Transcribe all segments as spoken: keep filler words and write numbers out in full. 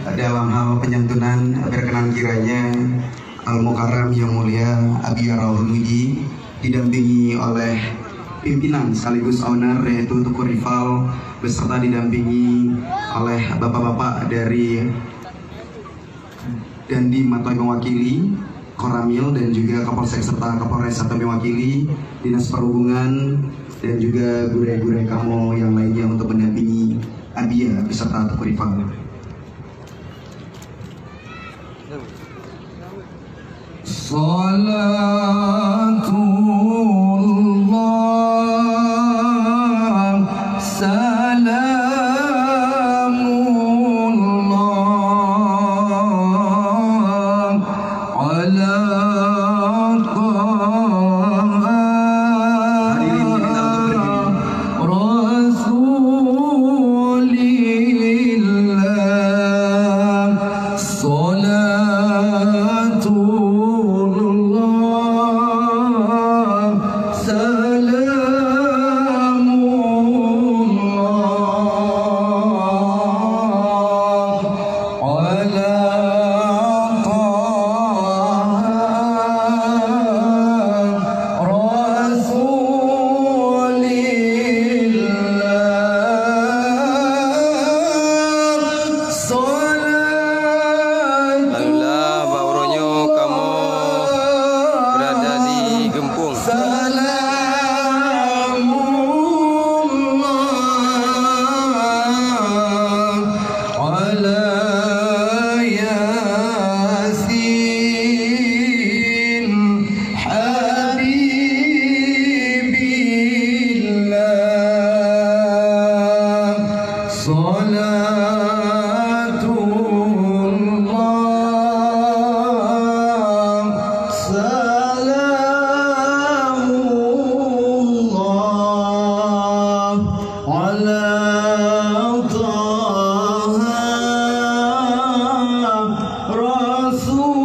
Dalam hal penyantunan, berkenan kiranya Al-Mukarram Yang Mulia Abi Yarauh Luji didampingi oleh pimpinan sekaligus owner, yaitu Teungku Rival, beserta didampingi oleh bapak-bapak dari Dandim atau mewakili Koramil dan juga Kapolsek serta Kapolres atau mewakili Dinas Perhubungan dan juga gurèe-gurèe kamoe yang lainnya untuk mendampingi Abiya beserta Teungku Rival. Salatullah, salamullah ala Taha. Hadirin diminta untuk berdiri. Rasulillah, salatullah, salamullah ala Taha Rasulillah. Alhamdulillah, bak uroe nyoe kamoe berada di Geumpung. Salamullah ala Yasin Habibillah. Salatullah, salamullah ala Taha Rasulillah.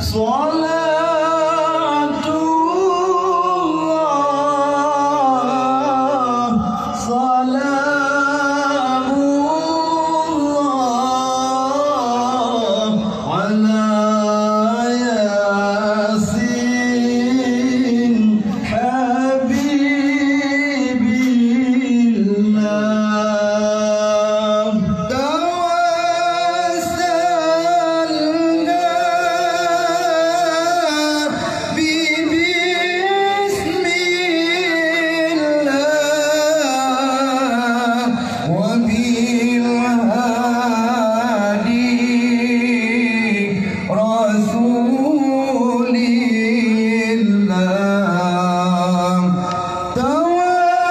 Salatullah, salamullah ala Yasin Habibillah. Tawassalna bibismillah wa bil hadi Rasulillah. Tawassalna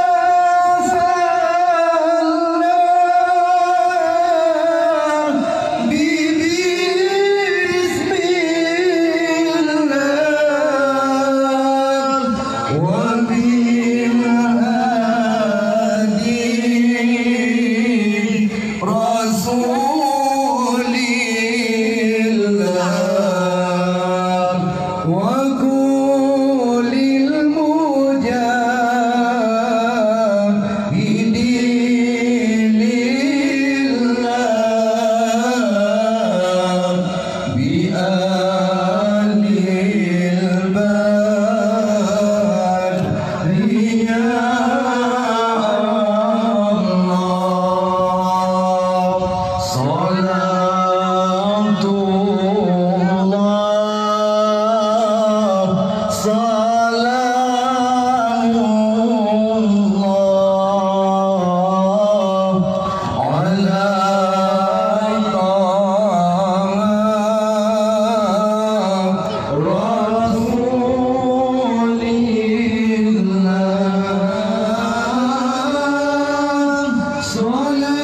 bibismillah wa bil hadi Rasulillah wa kullil mujahidin lillah bi alil badri ya Allah. Salatullah, salamullah ala Taha Rasulillah. Salatullah,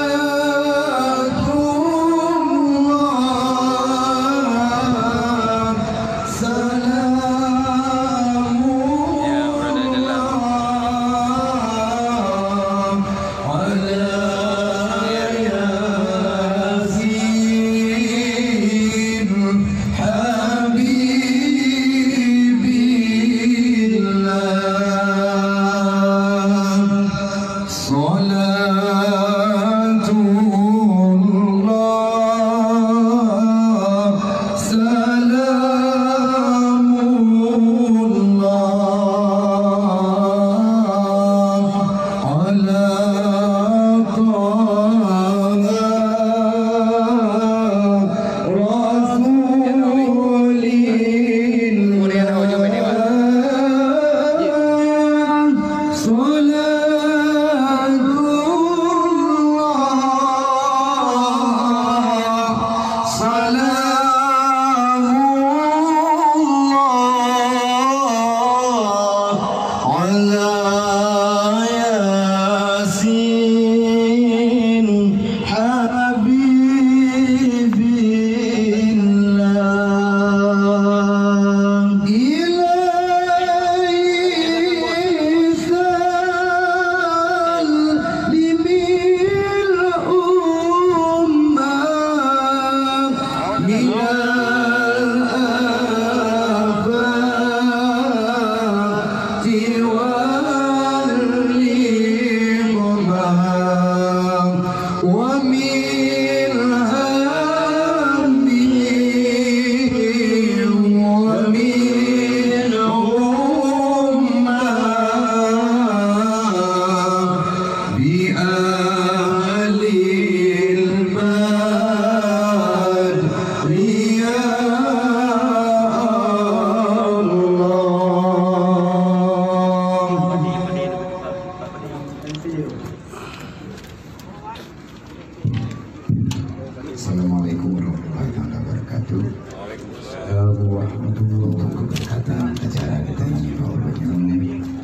Assalamualaikum warahmatullahi taala wabarakatuh. Assalamualaikum warahmatullahi wabarakatuh. Untuk keberkatan acara kita ini, Bapak Ibu,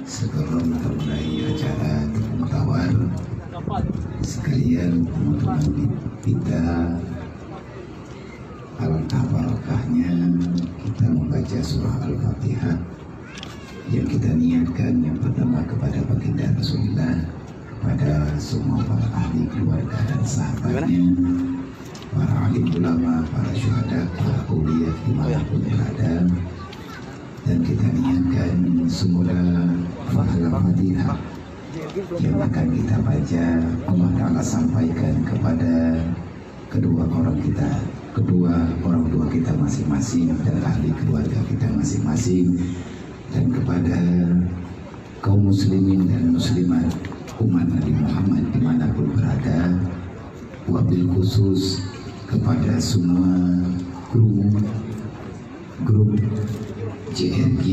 sebelum kita mulai acara tepung tawar, sekalian teman-teman kita, alangkah barokahnya kita membaca surah Al-Fatihah yang kita niatkan yang pertama kepada baginda Rasulullah, kepada semua para ahli keluarga dan sahabatnya, para alim ulama, para syuhada, para aulia dimanapun berada. Dan kita niatkan semoga pahala Fatihah yang akan kita baca, Allah Ta'ala sampaikan kepada kedua orang kita, kedua orang tua kita masing-masing dan ahli keluarga kita masing-masing, dan kepada kaum muslimin dan muslimat umat Nabi Muhammad dimanapun berada, wabil khusus kepada semua kru grup J R G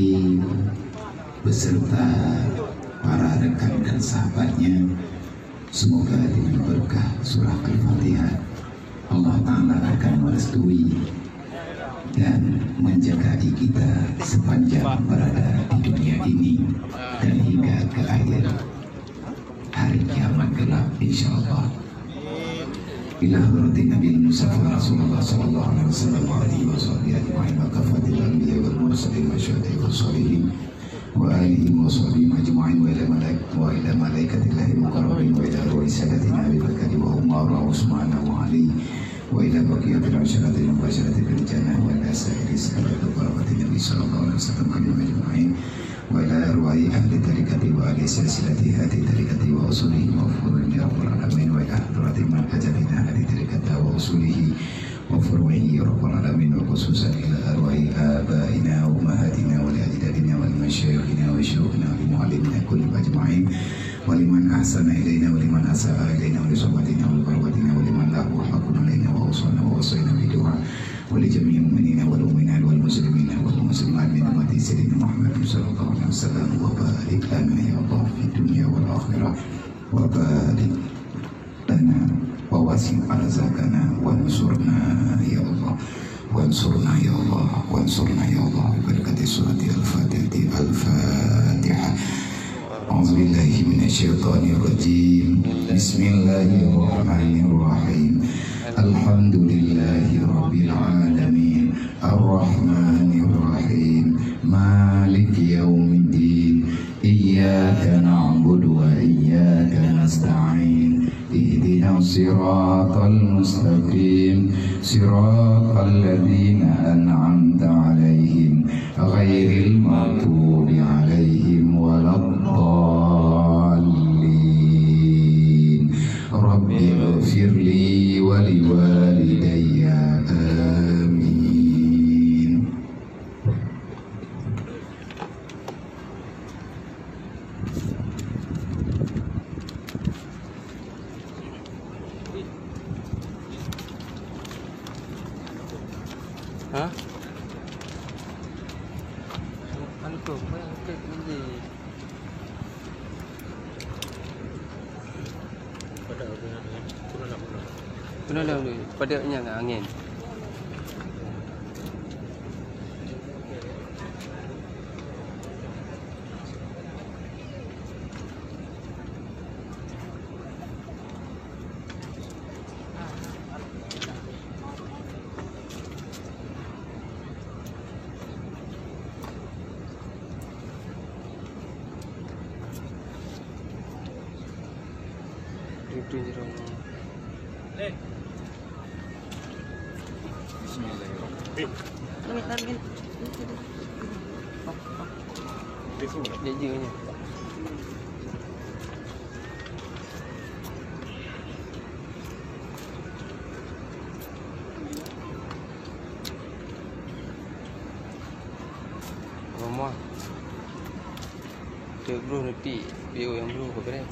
beserta para rekan dan sahabatnya. Semoga dengan berkah surah Al-Fatihah, Allah Ta'ala akan merestui dan menjagai kita sepanjang berada di dunia ini dan hingga ke akhir hari kiamat kelak, insyaallah. Ila hadratin Nabi Mustafa Rasulullah sallallahu alaihi wasallam wa alihi wa sahbihi ajma'in wa kafatil anbiya wal mursalin wa syuhada wa salihin wa alihi wa sahbihi ajma'in wa ila malaik-, wa ila malaikatillahi muqarrabin wa ila ruhi sadatina Abi Bakar wa Umar wa Utsman wa Ali wa ila baqiyatil asyaratil mubasysyirin bil jannah wa ila sairi sahabatil karamin Nabi sallallahu alaihi wasallam ajma'in. Wa ila arwahi ahli tariqati wa ahli silsilati ahli tariqati wa usulihi wa furu'ihi ya rabbal alamin, wa ila hadrati man hajatina ahli tariqati wa usulihi wa furu'ihi ya rabbal alamin, wa khususan ila arwahi abaina wa ummahatina wa li ajdadina wa li masyayikhina wa syuyukhina wa li muallimina kullihim ajma'in, wa liman ahsana ilaina wa liman asa'a ilaina wa li sahbatina wa li qarabatina wa liman lahu haqqun alaina wa awsana wa wasayna bi du'a wa li jami'il mu'minina wal mu'minat wal muslimina wal muslimat min ummati Sayyidina Muhammad sallallahu alaihi wasallam wa barik lana ya Allah fid dunya wal akhirah wa barik lana wa wasi' arzaqana wansurna ya Allah, wansurna ya Allah, wansurna ya Allah, bi barakati surati Al-Fatihah, Al-Fatihah. A'udzubillahi minasyaitonirrajim. Bismillahirrahmanirrahim. Alhamdulillahi rabbil alamin. Arrahmanirrahim. Maliki yaumiddin. Iyyaka na'budu wa iyyaka nasta'in. Ihdinas siratal mustaqim. Siratal ladzina an'amta 'alaihim. Ghairil maghdubi 'alaihim waladdallin. Rabbighfirli wa liwalidayya. Amin. Ha? Anu tu, apa yang kek ni? Pada orang yang kurang nak bunuh. Kurang nak bunuh. Pada yang angin. Tujuh jeruk. Bismillahirrahmanirrahim. Dia je nya. Rumah. Dia bro nanti, dia yang bro ke bereh.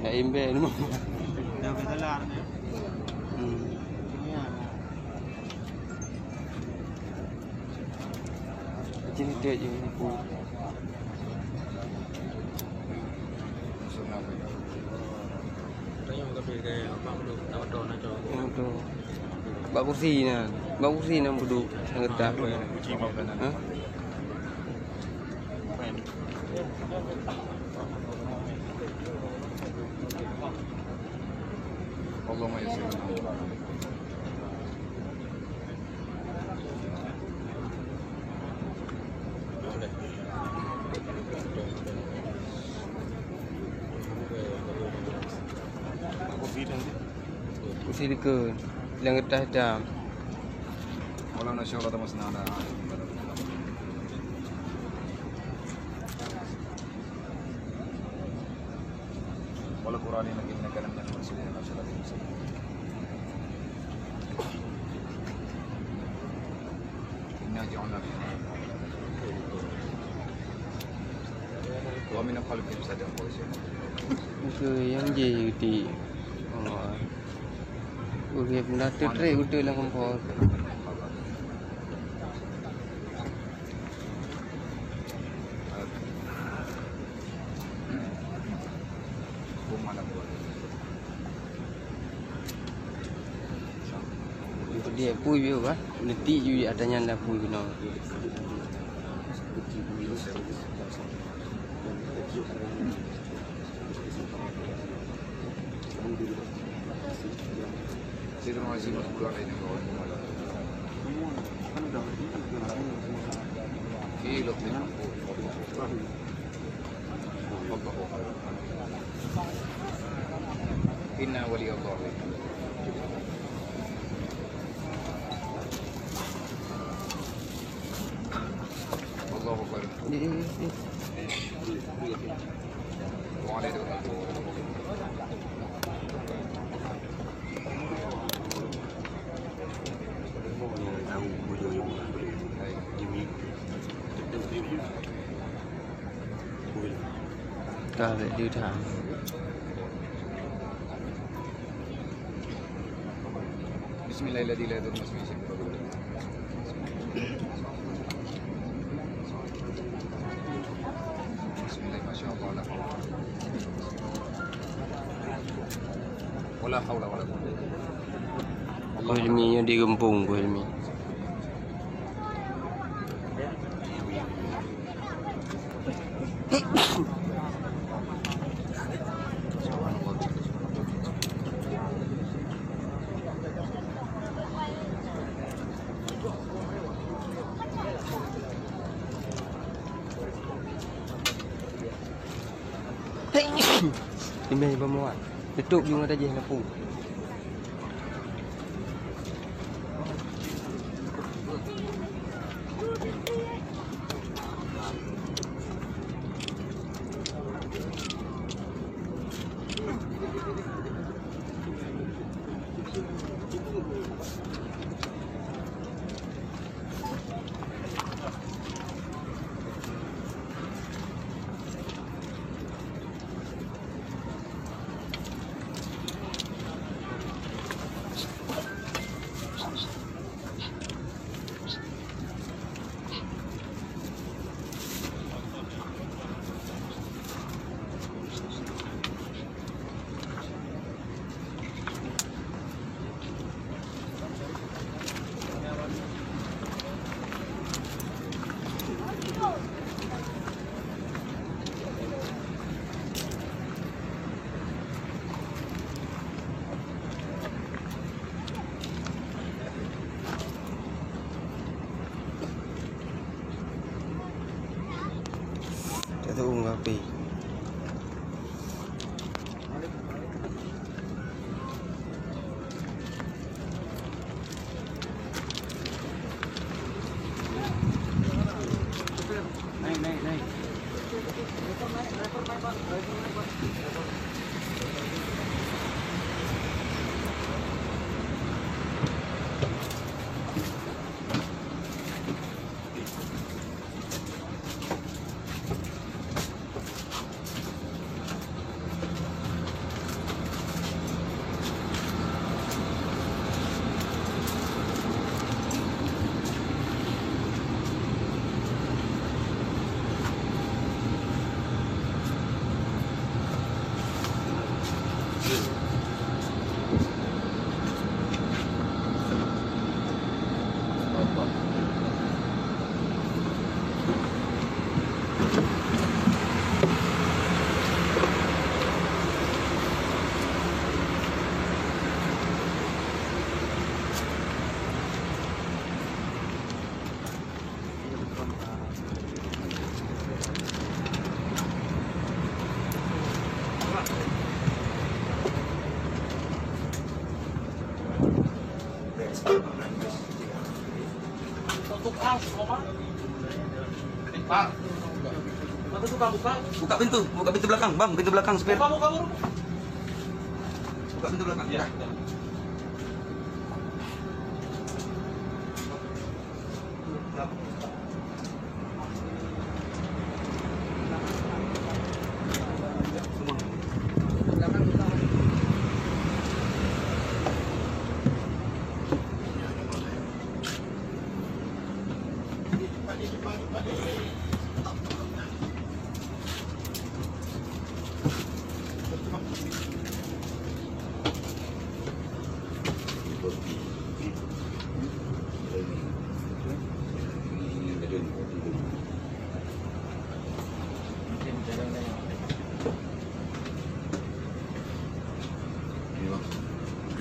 Nak imbang ni mah. Hmm. Macam ni tu je. Tanyong tapi ke Abang duduk, nak betul, nak cakap. Betul. Bak kursi na. Bak kursi na duduk. Yang getah. Ha? Allahumma yassir. Kursi likot, nyang getah itam. Maulana Syekh Ulama Seunang. Wal Qur'anil Hakim, innaka laminal mursalin, wa ala alihi wa sahbihi. Inna ja'alna fi, wa min khalfihim saddan. Itu yang jadi. Oh. Urip dah teutrék beutôi lam kompor. Dia pui bieu bah, detik ju atanya lah pui kena. Inna waliyallah. Allahu Akbar. Ka lheueh jeuet that. Bismillahirrahmanirrahim. Bismillah, masya Allah, la haula wala haula wala quwwata illa billah. Boh Helmi nyoe di geumpung, Boh Helmi. Imeh peumuat. Tutup ju ngon tajih lampu. Jatuh unggapi. Buka pintu, buka pintu belakang, Bang, pintu belakang, supir. Buka, buka, buka. Buka pintu belakang. Ya.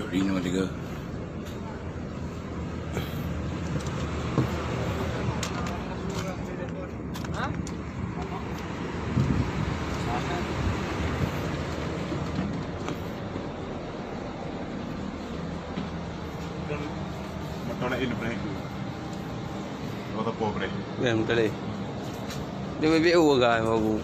Jok lima tiga. Motor lain dah pernah ikut. Motor po pernah ikut. Kan, motor lain. Dia bebek urang baru.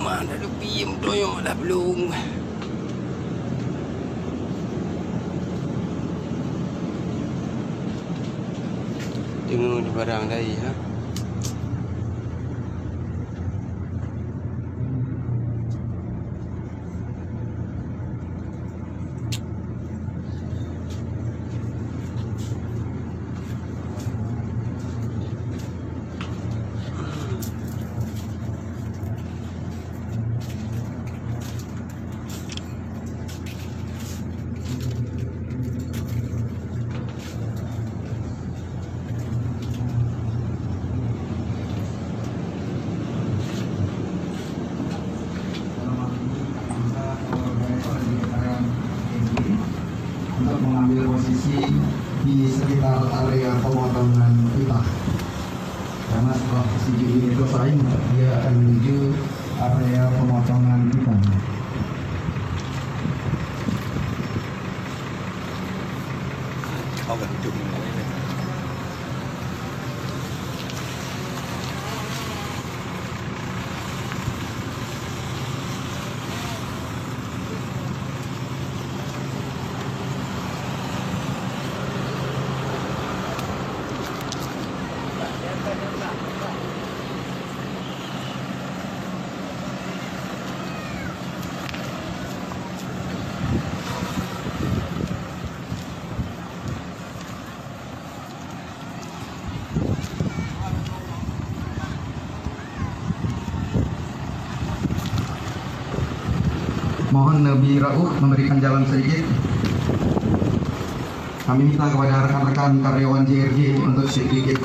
Mana ada piem toyok dah belum. Tengok di barang dai, ha. Untuk mengambil posisi di sekitar area pemotongan pita. Karena setelah posisi ini selesai, dia akan menuju Area pemotongan kita. Mohon lebih rauf memberikan jalan sedikit. Kami minta kepada rekan-rekan karyawan J R G untuk sedikit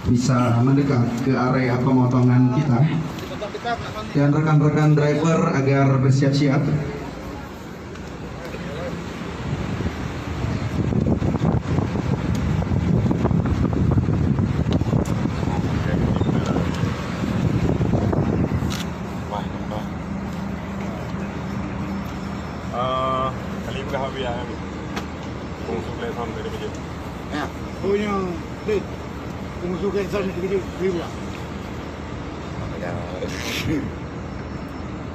bisa mendekat ke area pemotongan kita. Dan rekan-rekan driver agar bersiap-siap. Ah, kali peugah habis, ah, habis. Kung su kle son dari kejut. Ya. Oh, yang, Lin. Kung su kle son dari kejut. Terima.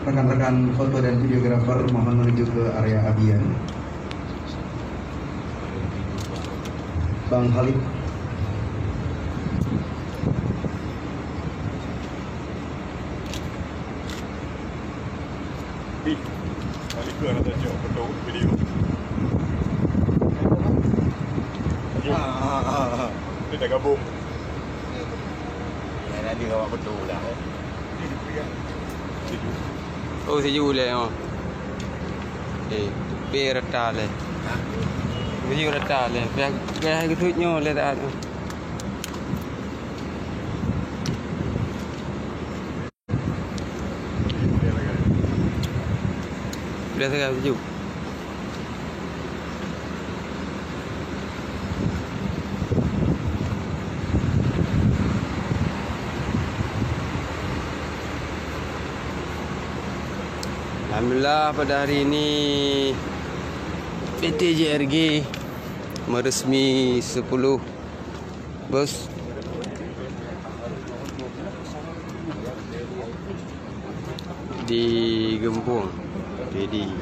Rekan-rekan foto dan videografer mohon menuju ke area abian. Bang Khalid. Ih, balik ke nak tengok foto video. Dia dah gabung. Ya, nanti awak betul lah, eh. Oh, sejuk lé, oh. Eh, pih rata lé. Sejuk rata lé. Pih, pih hai keutut nyoe lé taat. Pih rata sejuk. Alhamdulillah, pada hari ini P T J R G meresmi sepuluh bus di Gempung, Pidie.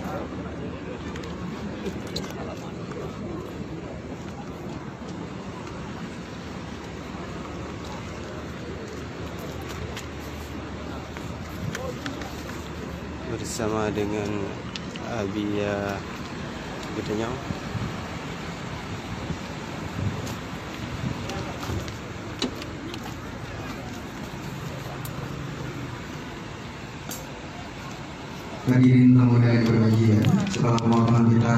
Bersama dengan Abia Geutanyoe. Hadirin tamu undangan yang berbahagia, setelah pemotongan kita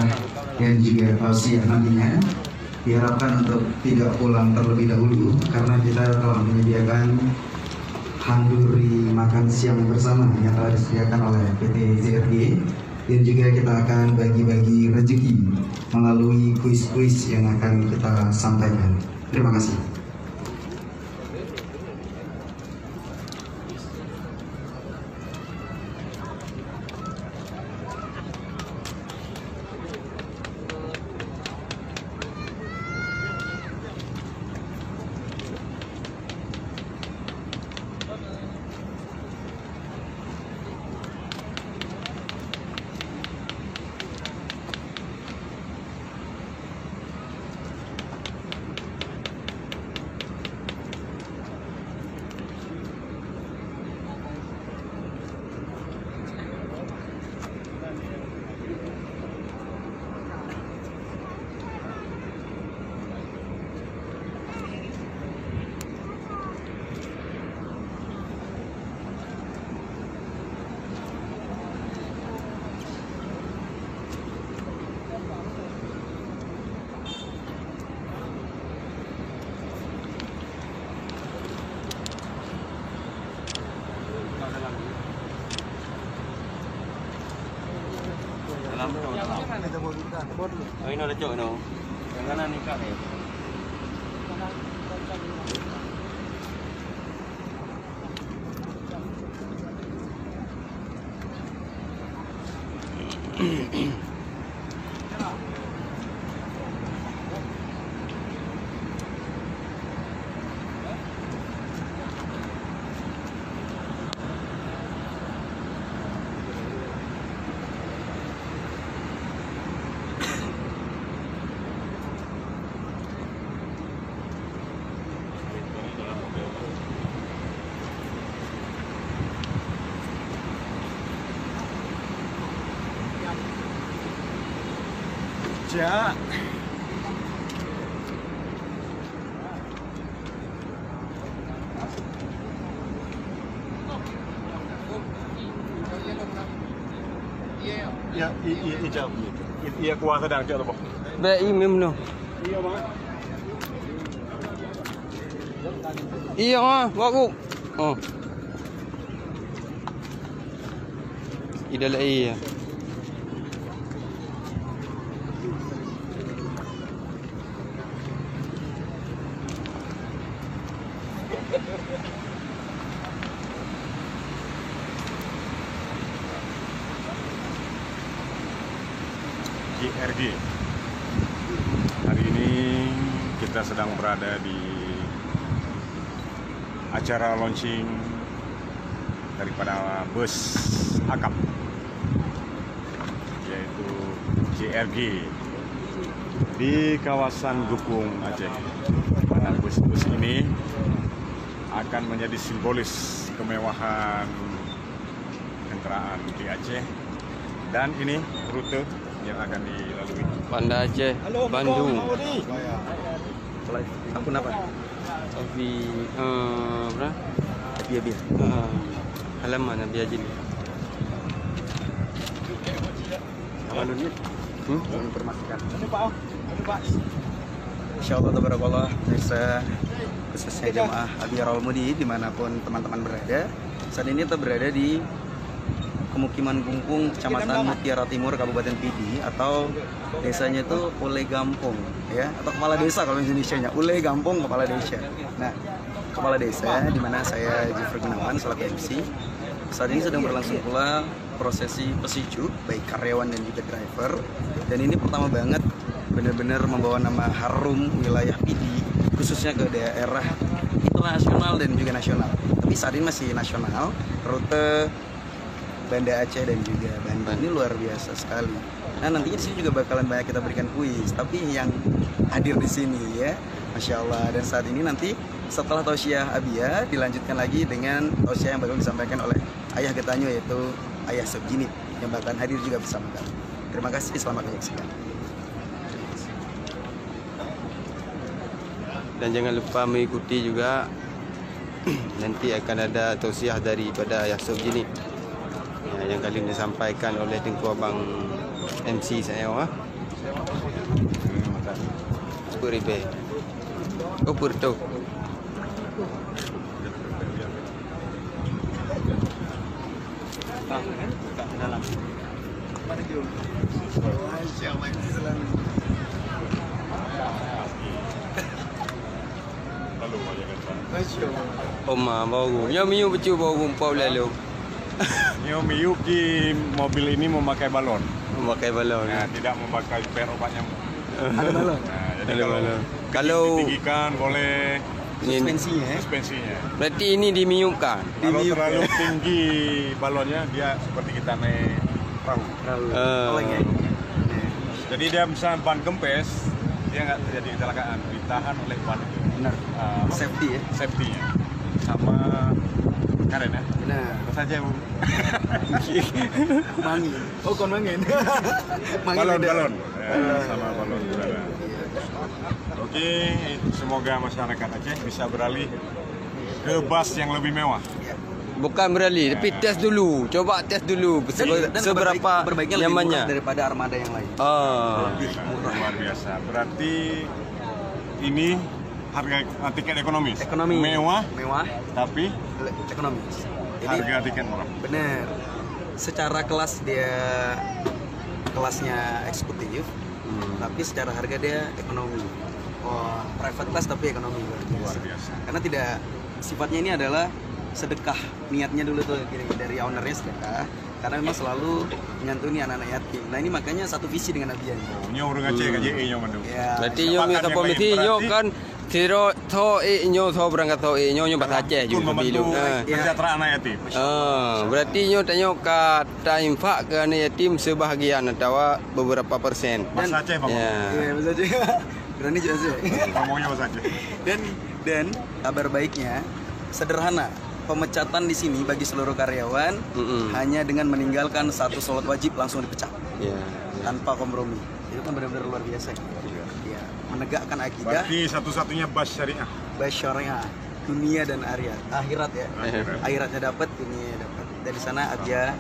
dan juga tausiah nantinya, diharapkan untuk tidak pulang terlebih dahulu karena kita telah menyediakan khanduri makan siang bersama yang telah disediakan oleh P T J R G, dan juga kita akan bagi-bagi rezeki melalui kuis-kuis yang akan kita sampaikan. Terima kasih. Dalam tu, dalam. Oh, ini ada cok tu. Yang kanan ni kah ni? Jak. Ya, i, i, i, jawab. I, iya, kuasa dah, jawab apa? Baik, i, mim, no. Iya, Bang. Iya, ha, bagus. Oh. Ida lai ya. G R G. Hari ini kita sedang berada di acara launching daripada bus akap, yaitu G R G, di kawasan Gupong, Aceh. Mana bus-bus ini akan menjadi simbolis kemewahan kendaraan di Aceh. Dan ini rute yang akan dilalui. Banda Aceh, Bandung. Akun apa? Abi, eh, apa? Abi, Abi. Ah, halaman Abi Haji ni. Apa dulu? Hmm? Informasikan. Insya Allah, tabarakallah, pemirsa, khususnya jamaah Abi Rawal Mudi dimanapun teman-teman berada. Saat ini kita berada di pemukiman Gupong, Kecamatan Mutiara Timur, Kabupaten Pidie, atau desanya itu Ulé Gampong, ya, atau kepala desa kalau Indonesianya, Ulé Gampong kepala desa. Nah, kepala desa di mana saya, Jeffrey Gunawan, selaku M C. Saat ini sedang berlangsung pula prosesi pesicu, baik karyawan dan juga driver. Dan ini pertama banget benar-benar membawa nama harum wilayah Pidie, khususnya ke daerah internasional dan juga nasional. Tapi saat ini masih nasional, rute Banda Aceh dan juga Bandung ini luar biasa sekali. Nah, nantinya di sini juga bakalan banyak kita berikan kuis, tapi yang hadir di sini, ya, Masya Allah. Dan saat ini nanti setelah tausiah Abia, dilanjutkan lagi dengan tausiah yang bakal disampaikan oleh Ayah Getanyo, yaitu Ayah Sop Jinit, yang bakalan hadir juga bersama kami. Terima kasih, selamat menyaksikan. Dan jangan lupa mengikuti juga, nanti akan ada tausiah daripada Ayah Sop Jinit, ya, yang kali ini disampaikan oleh Teungku Abang M C saya, ha? Sepuluh ribu. Oh, betul. Oma baru. Nyoe miyup bacut baru empat belas lalu. Nyoe miyup di mobil ini memakai balon. Memakai balon. Nah, tidak memakai per obat nyamuk. Ada balon. Nah, jadi ada kalau balon. Kalau ditinggikan boleh. Suspensinya, ya? Suspensinya. Berarti ini dimiyupkan? Kalau dimiyupkan. Terlalu tinggi balonnya, dia seperti kita naik perahu. Perahu. Ah. Oleng, ya? Jadi dia misalnya ban kempes, dia nggak terjadi kecelakaan, ditahan oleh ban itu. Benar. Ah, safety, ya? Safety-nya. Sama karet, ya? Benar. Apa saja, Bu? Mangi. Oh, kon mangen. Mangi balon, beda. Balon. Ya, sama balon, saudara. Oke, semoga masyarakat Aceh bisa beralih ke bus yang lebih mewah. Bukan beralih, tapi tes dulu. Coba tes dulu. Dan, dan seberapa nyamannya. Perbaiki-, perbaiki lebih murah daripada armada yang lain. Ah. Lebih murah. Luar biasa. Berarti ini harga, ah, tiket ekonomis. Ekonomi. Mewah. Mewah. Tapi le-, ekonomis. Jadi, harga tiket murah. Benar. Secara kelas dia kelasnya eksekutif, tapi secara harga dia ekonomi. Wah, private class tapi ekonomi luar biasa. Luar biasa. Karena tidak, sifatnya ini adalah sedekah. Niatnya dulu tuh gini, dari ownernya sedekah, Karena memang selalu menyantuni anak-anak yatim. Nah, ini makanya satu visi dengan Abian. Oh, nyoe ureueng Aceh ka jeuet nyoe mandum. Ya. Berarti nyoe, siapa kan yang lain? Berarti nyoe kan sidroe tho ék nyoe, tho beurangkat tho ék nyoe, nyoe bahasa Aceh juga membantu kesejahteraan anak yatim. Ah, berarti nyoe tanyoe ka tainfak keu anak yatim sebahagian atawa beberapa persen. Bahasa Aceh, Bang. Ya. Ya, bahasa Aceh. Berani juga sih. Ngomongnya bahasa Aceh. Dan, dan kabar baiknya sederhana. Pemecatan di sini bagi seluruh karyawan hanya dengan meninggalkan satu sholat wajib langsung dipecat. Ya, ya. Tanpa kompromi. Itu kan benar-benar luar biasa. Ya. Ya. Menegakkan akidah. Berarti satu-satunya bas syariah. Bas syariah. Dunia dan akhirat. Akhirat ya. Akhirat. Akhiratnya dapat, dunia dapat. Dari sana Abia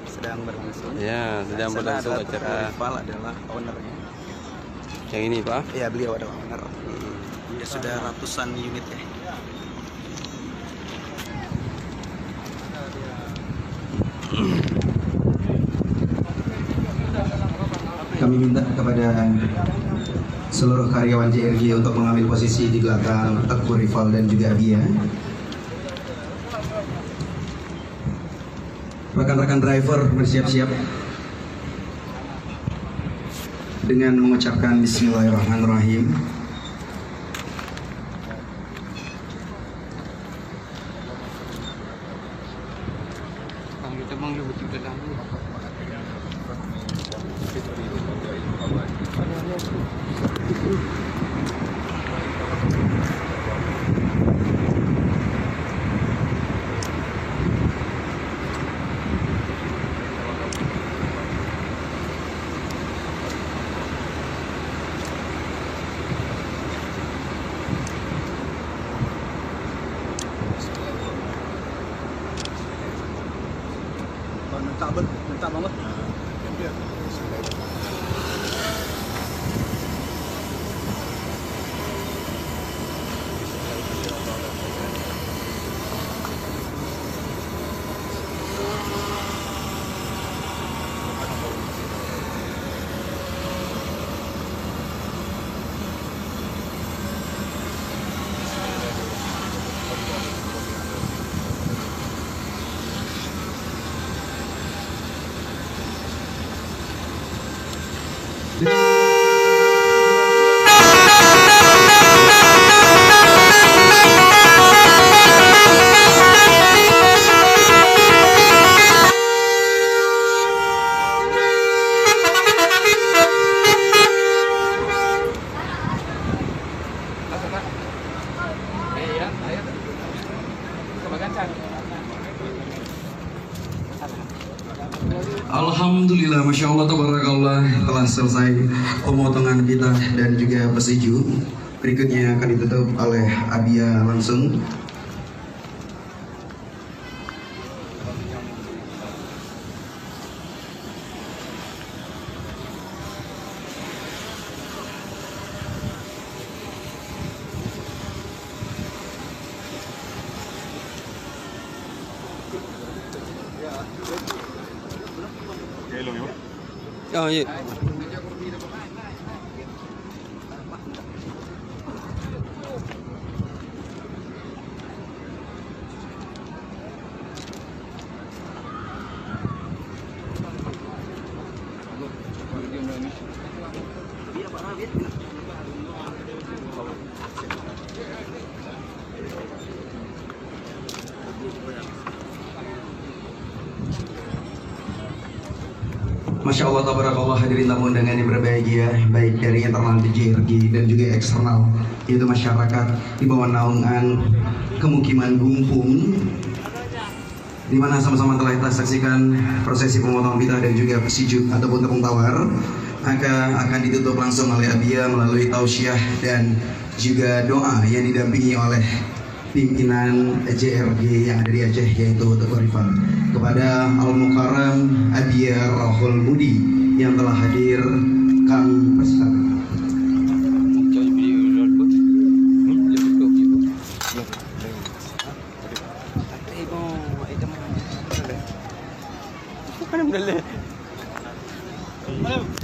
sedang berlangsung. Ya, sedang berlangsung acara. Dan sana ada Tuan Rival adalah ownernya. Yang ini, Pak? Iya, beliau adalah owner. Dia sudah ratusan unit ya. Kami minta kepada seluruh karyawan J R G untuk mengambil posisi di belakang Teguh Rival dan juga Abia. Rekan-rekan driver bersiap-siap dengan mengucapkan Bismillahirrahmanirrahim. Mantap, mantap banget. Alhamdulillah, Masya Allah, Tabarakallah, telah selesai pemotongan pitah dan juga pesijuk. Berikutnya akan ditutup oleh Abia langsung. Oh, ya. Masya Allah, tabarakallah, hadirin tamu undangan yang berbahagia, baik dari internal J R G dan juga eksternal, yaitu masyarakat di bawah naungan kemukiman Gumpung, di mana sama-sama telah kita saksikan prosesi pemotongan pitah dan juga pesijuk ataupun tepung tawar. Maka akan ditutup langsung oleh Abia melalui tausiah dan juga doa yang didampingi oleh pimpinan J R G yang ada di Aceh, yaitu Teguh Rifan. Kepada Al Mukarram Abia Rahul Mudi yang telah hadir, kami persilakan.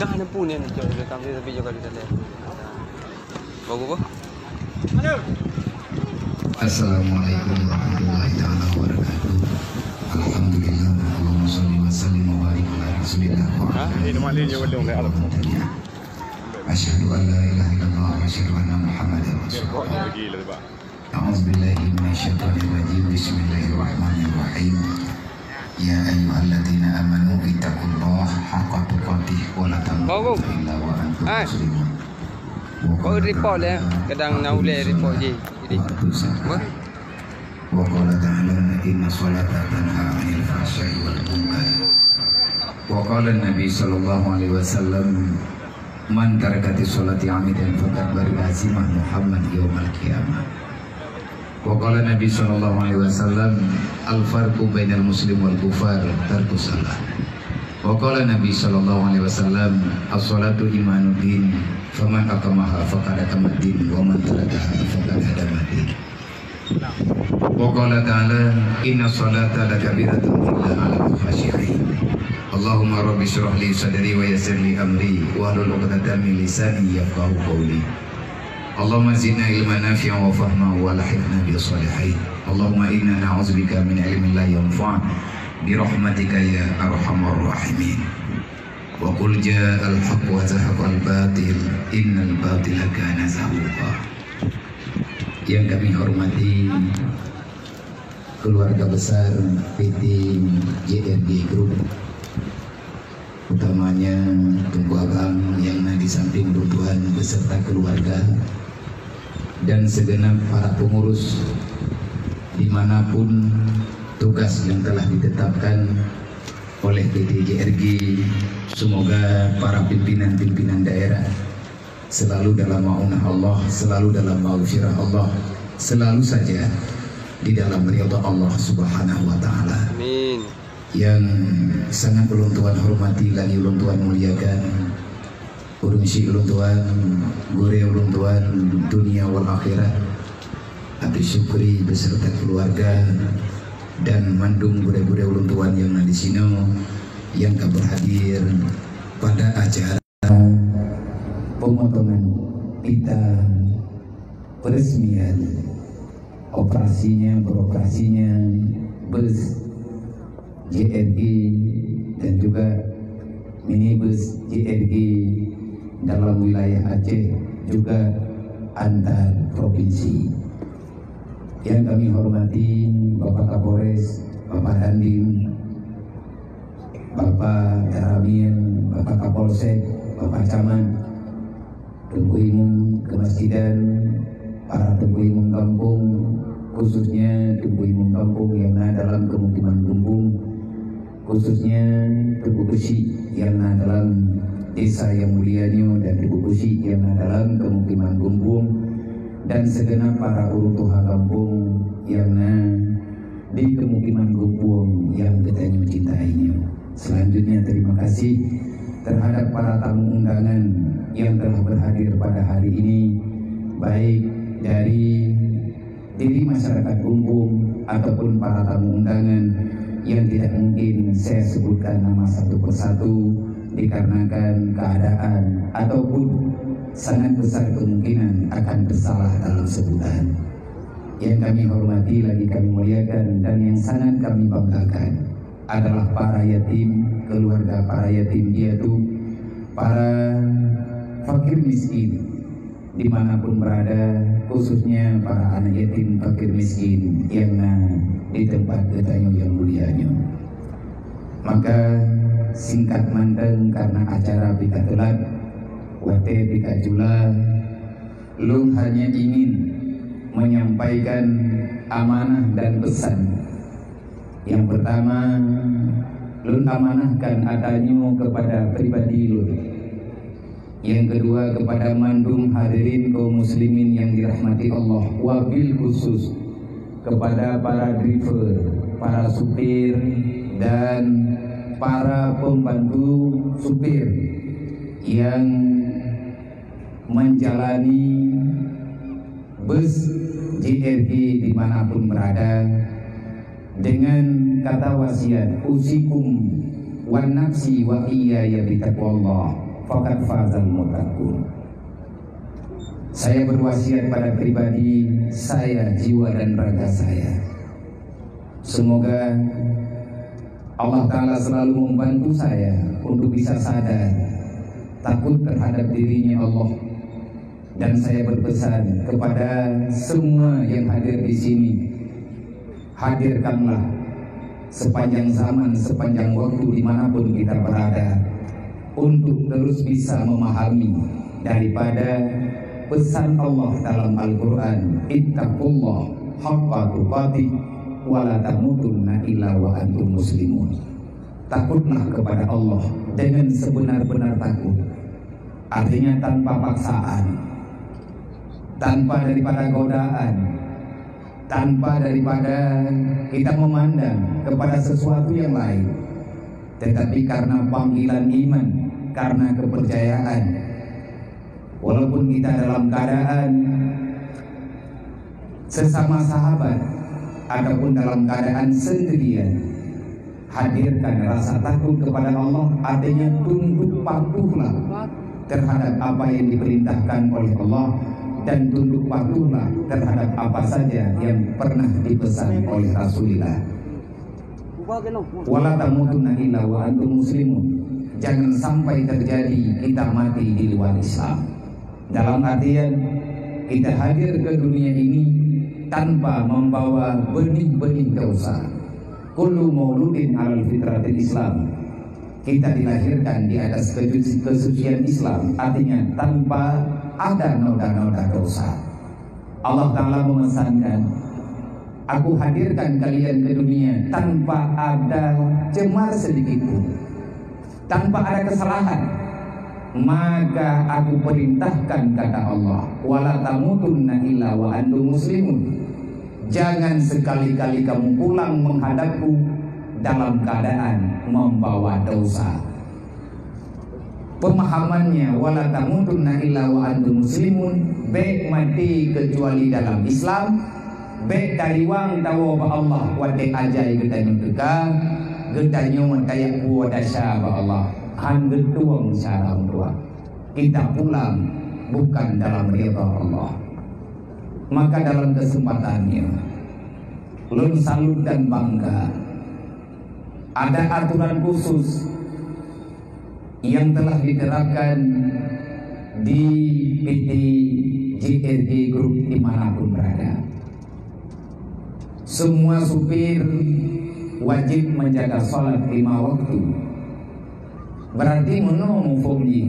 Kan pun ni, cok, dia tampil tapi juga di dalam. Bagus apa? Assalamualaikum warahmatullahi taala wabarakatuh. Alhamdulillah, Allahumma shalli wa sallim wa barik ala Rasulillah wa ala alihi wa sahbihi wa man tabi'ah. Asyhadu an la ilaha illallah wa asyhadu anna Muhammadar Rasulullah. A'udzubillahi minasyaitonirrajim. Bismillahirrahmanirrahim. Ya ayyuhalladzina amanu ittaqullaha haqqa tuqatih wa la tamutunna illa wa antum muslimun. Kau report ya, kadang na uleh report je. Jadi, apa? Wa qala ta'ala, "Inna sholata tanha 'anil fahsya'i wal munkar." Wa qala Nabi sallallahu alaihi wasallam, "Man tarakatis sholati 'amidan faqad bari'a zimmahu Muhammad yaumal qiyamah." Wa qala Nabi sallallahu alaihi wasallam, "Al farqu bainal muslim wal kufar tarkus shalah." Wa qala Nabi sallallahu alaihi wasallam, "As-sholatu imaduddin, faman aqamaha faqad aqamaddin, wa man tarakaha faqad hadamaddin." Wa qala ta'ala, "Inna sholata lakabiratun illa 'alal khasyi'in." Allahumma rabbi shrah li sadri wa yassir li amri, wahlul 'uqdatam min lisani yafqahu qawli. Allahumma zidna ilman nafi'an wa fahma wa alhiqna bis shalihin. Allahumma inna na'udzubika min ilmin la yanfa', bi rahmatika ya arhamar rahimin. Wa qul ja'al haqq wa zahaqal batil, innal batila kana zahuqa. Yang kami hormati keluarga besar P T J R G Group, utamanya Teungku Abang yang na di samping ulôn tuan beserta keluarga, dan segenap para pengurus di mana pun tugas yang telah ditetapkan oleh P T J R G. Semoga para pimpinan-pimpinan daerah selalu dalam maunah Allah, selalu dalam maghfirah Allah, selalu saja di dalam ridha Allah Subhanahu wa Ta'ala. Amin. Yang sangat ulôn tuan hormati lagi ulôn tuan muliakan, ureueng syik ulôn tuan, gurée ulôn tuan dunia wal akhirah, Abi Syukri beserta keluarga, dan mandum gurée-gurée ulôn tuan yang na di sinoe yang ka berhadir pada acara pemotongan pita peresmian operasinya, beroperasinya bus J R G dan juga minibus J R G dalam wilayah Aceh, juga antar provinsi. Yang kami hormati Bapak Kapolres, Bapak Dandim, Bapak Danramil, Bapak Kapolsek, Bapak Camat, Teungku Imum Kemasjidan, para Teungku Imum Gampông, khususnya Teungku Imum Gampông yang na dalam kemukiman Gampông, khususnya Teungku Beusyik yang na dalam desa yang mulia nyoe dan Teungku Beusyik yang na dalam kemukiman Gampông, dan segenap para ureueng tuha Gampông yang na di kemukiman Gampông yang geutanyoe cintai nyoe. Selanjutnya, terima kasih terhadap para tamu undangan yang telah berhadir pada hari ini, baik dari diri masyarakat Gampông ataupun para tamu undangan yang tidak mungkin saya sebutkan nama satu persatu dikarenakan keadaan ataupun sangat besar kemungkinan akan tersalah dalam sebutan. Yang kami hormati lagi kami muliakan dan yang sangat kami banggakan adalah para yatim, keluarga para yatim piatu, para fakir miskin di mana pun berada, khususnya para anak yatim fakir miskin yang na di tempat geutanyoe yang mulia nyoe. Maka singkat mantong karena acara pih ka teulat, watée pih ka jula, lôn hanya ingin menyampaikan amanah dan pesan. Yang pertama, lôn amanahkan ata nyoe kepada pribadi lôn. Yang kedua, kepada mandum hadirin kaum muslimin yang dirahmati Allah, wabil khusus kepada para driver, para supir, dan para pembantu supir yang menjalani bus J R G di mana pun berada, dengan kata wasiat, "Usikum wa nafsi wa iyaya bitaqwallah, faqad fazal muttaqun." Saya berwasiat pada pribadi saya, jiwa dan raga saya. Semoga Allah Ta'ala selalu membantu saya untuk bisa sadar, takut terhadap dirinya Allah. Dan saya berpesan kepada semua yang hadir di sini, hadirkanlah sepanjang zaman, sepanjang waktu, dimanapun kita berada, untuk terus bisa memahami daripada pesan Allah dalam Al-Quran, "Ittaqullah haqqa tuqatih wa la tamutunna illa wa antum muslimun." Takutlah kepada Allah dengan sebenar-benar takut. Artinya tanpa paksaan, tanpa daripada godaan, tanpa daripada kita memandang kepada sesuatu yang lain, tetapi karena panggilan iman, karena kepercayaan. Walaupun kita dalam keadaan sesama sahabat ataupun dalam keadaan sendirian, hadirkan rasa takut kepada Allah, artinya tunduk patuhlah terhadap apa yang diperintahkan oleh Allah dan tunduk patuhlah terhadap apa saja yang pernah dipesan oleh Rasulullah. "Wa la tamutunna illa wa antum muslimun." Jangan sampai terjadi kita mati di luar Islam. Dalam artian, kita hadir ke dunia ini tanpa membawa benih-benih dosa. "Kullu mauludin alal fitratil Islam." Kita dilahirkan di atas kesuci-, kesucian Islam, artinya tanpa ada noda-noda dosa. Allah Ta'ala memesankan, "Aku hadirkan kalian ke dunia tanpa ada cemar sedikit pun, tanpa ada kesalahan. Maka aku perintahkan," kata Allah, "wa la tamutunna illa wa antum muslimun." Jangan sekali-kali kamu pulang menghadapku dalam keadaan membawa dosa. Pemahamannya, "Wa la tamutunna illa wa antum muslimun," bèk maté kecuali dalam Islam, bèk tariwang tawoe bak Allah watèe ajai geutanyoe teuka, geutanyoe tajak puwoe desya bak Allah, han geutueng syara dua. Kita pulang bukan dalam ridha Allah. Maka dalam kesempatan nyoe, lôn salut dan bangga, ada aturan khusus yang telah diterapkan di P T J R G Group di mana pun berada. Semua supir wajib menjaga salat lima waktu. Berarti meunoe muphom jih.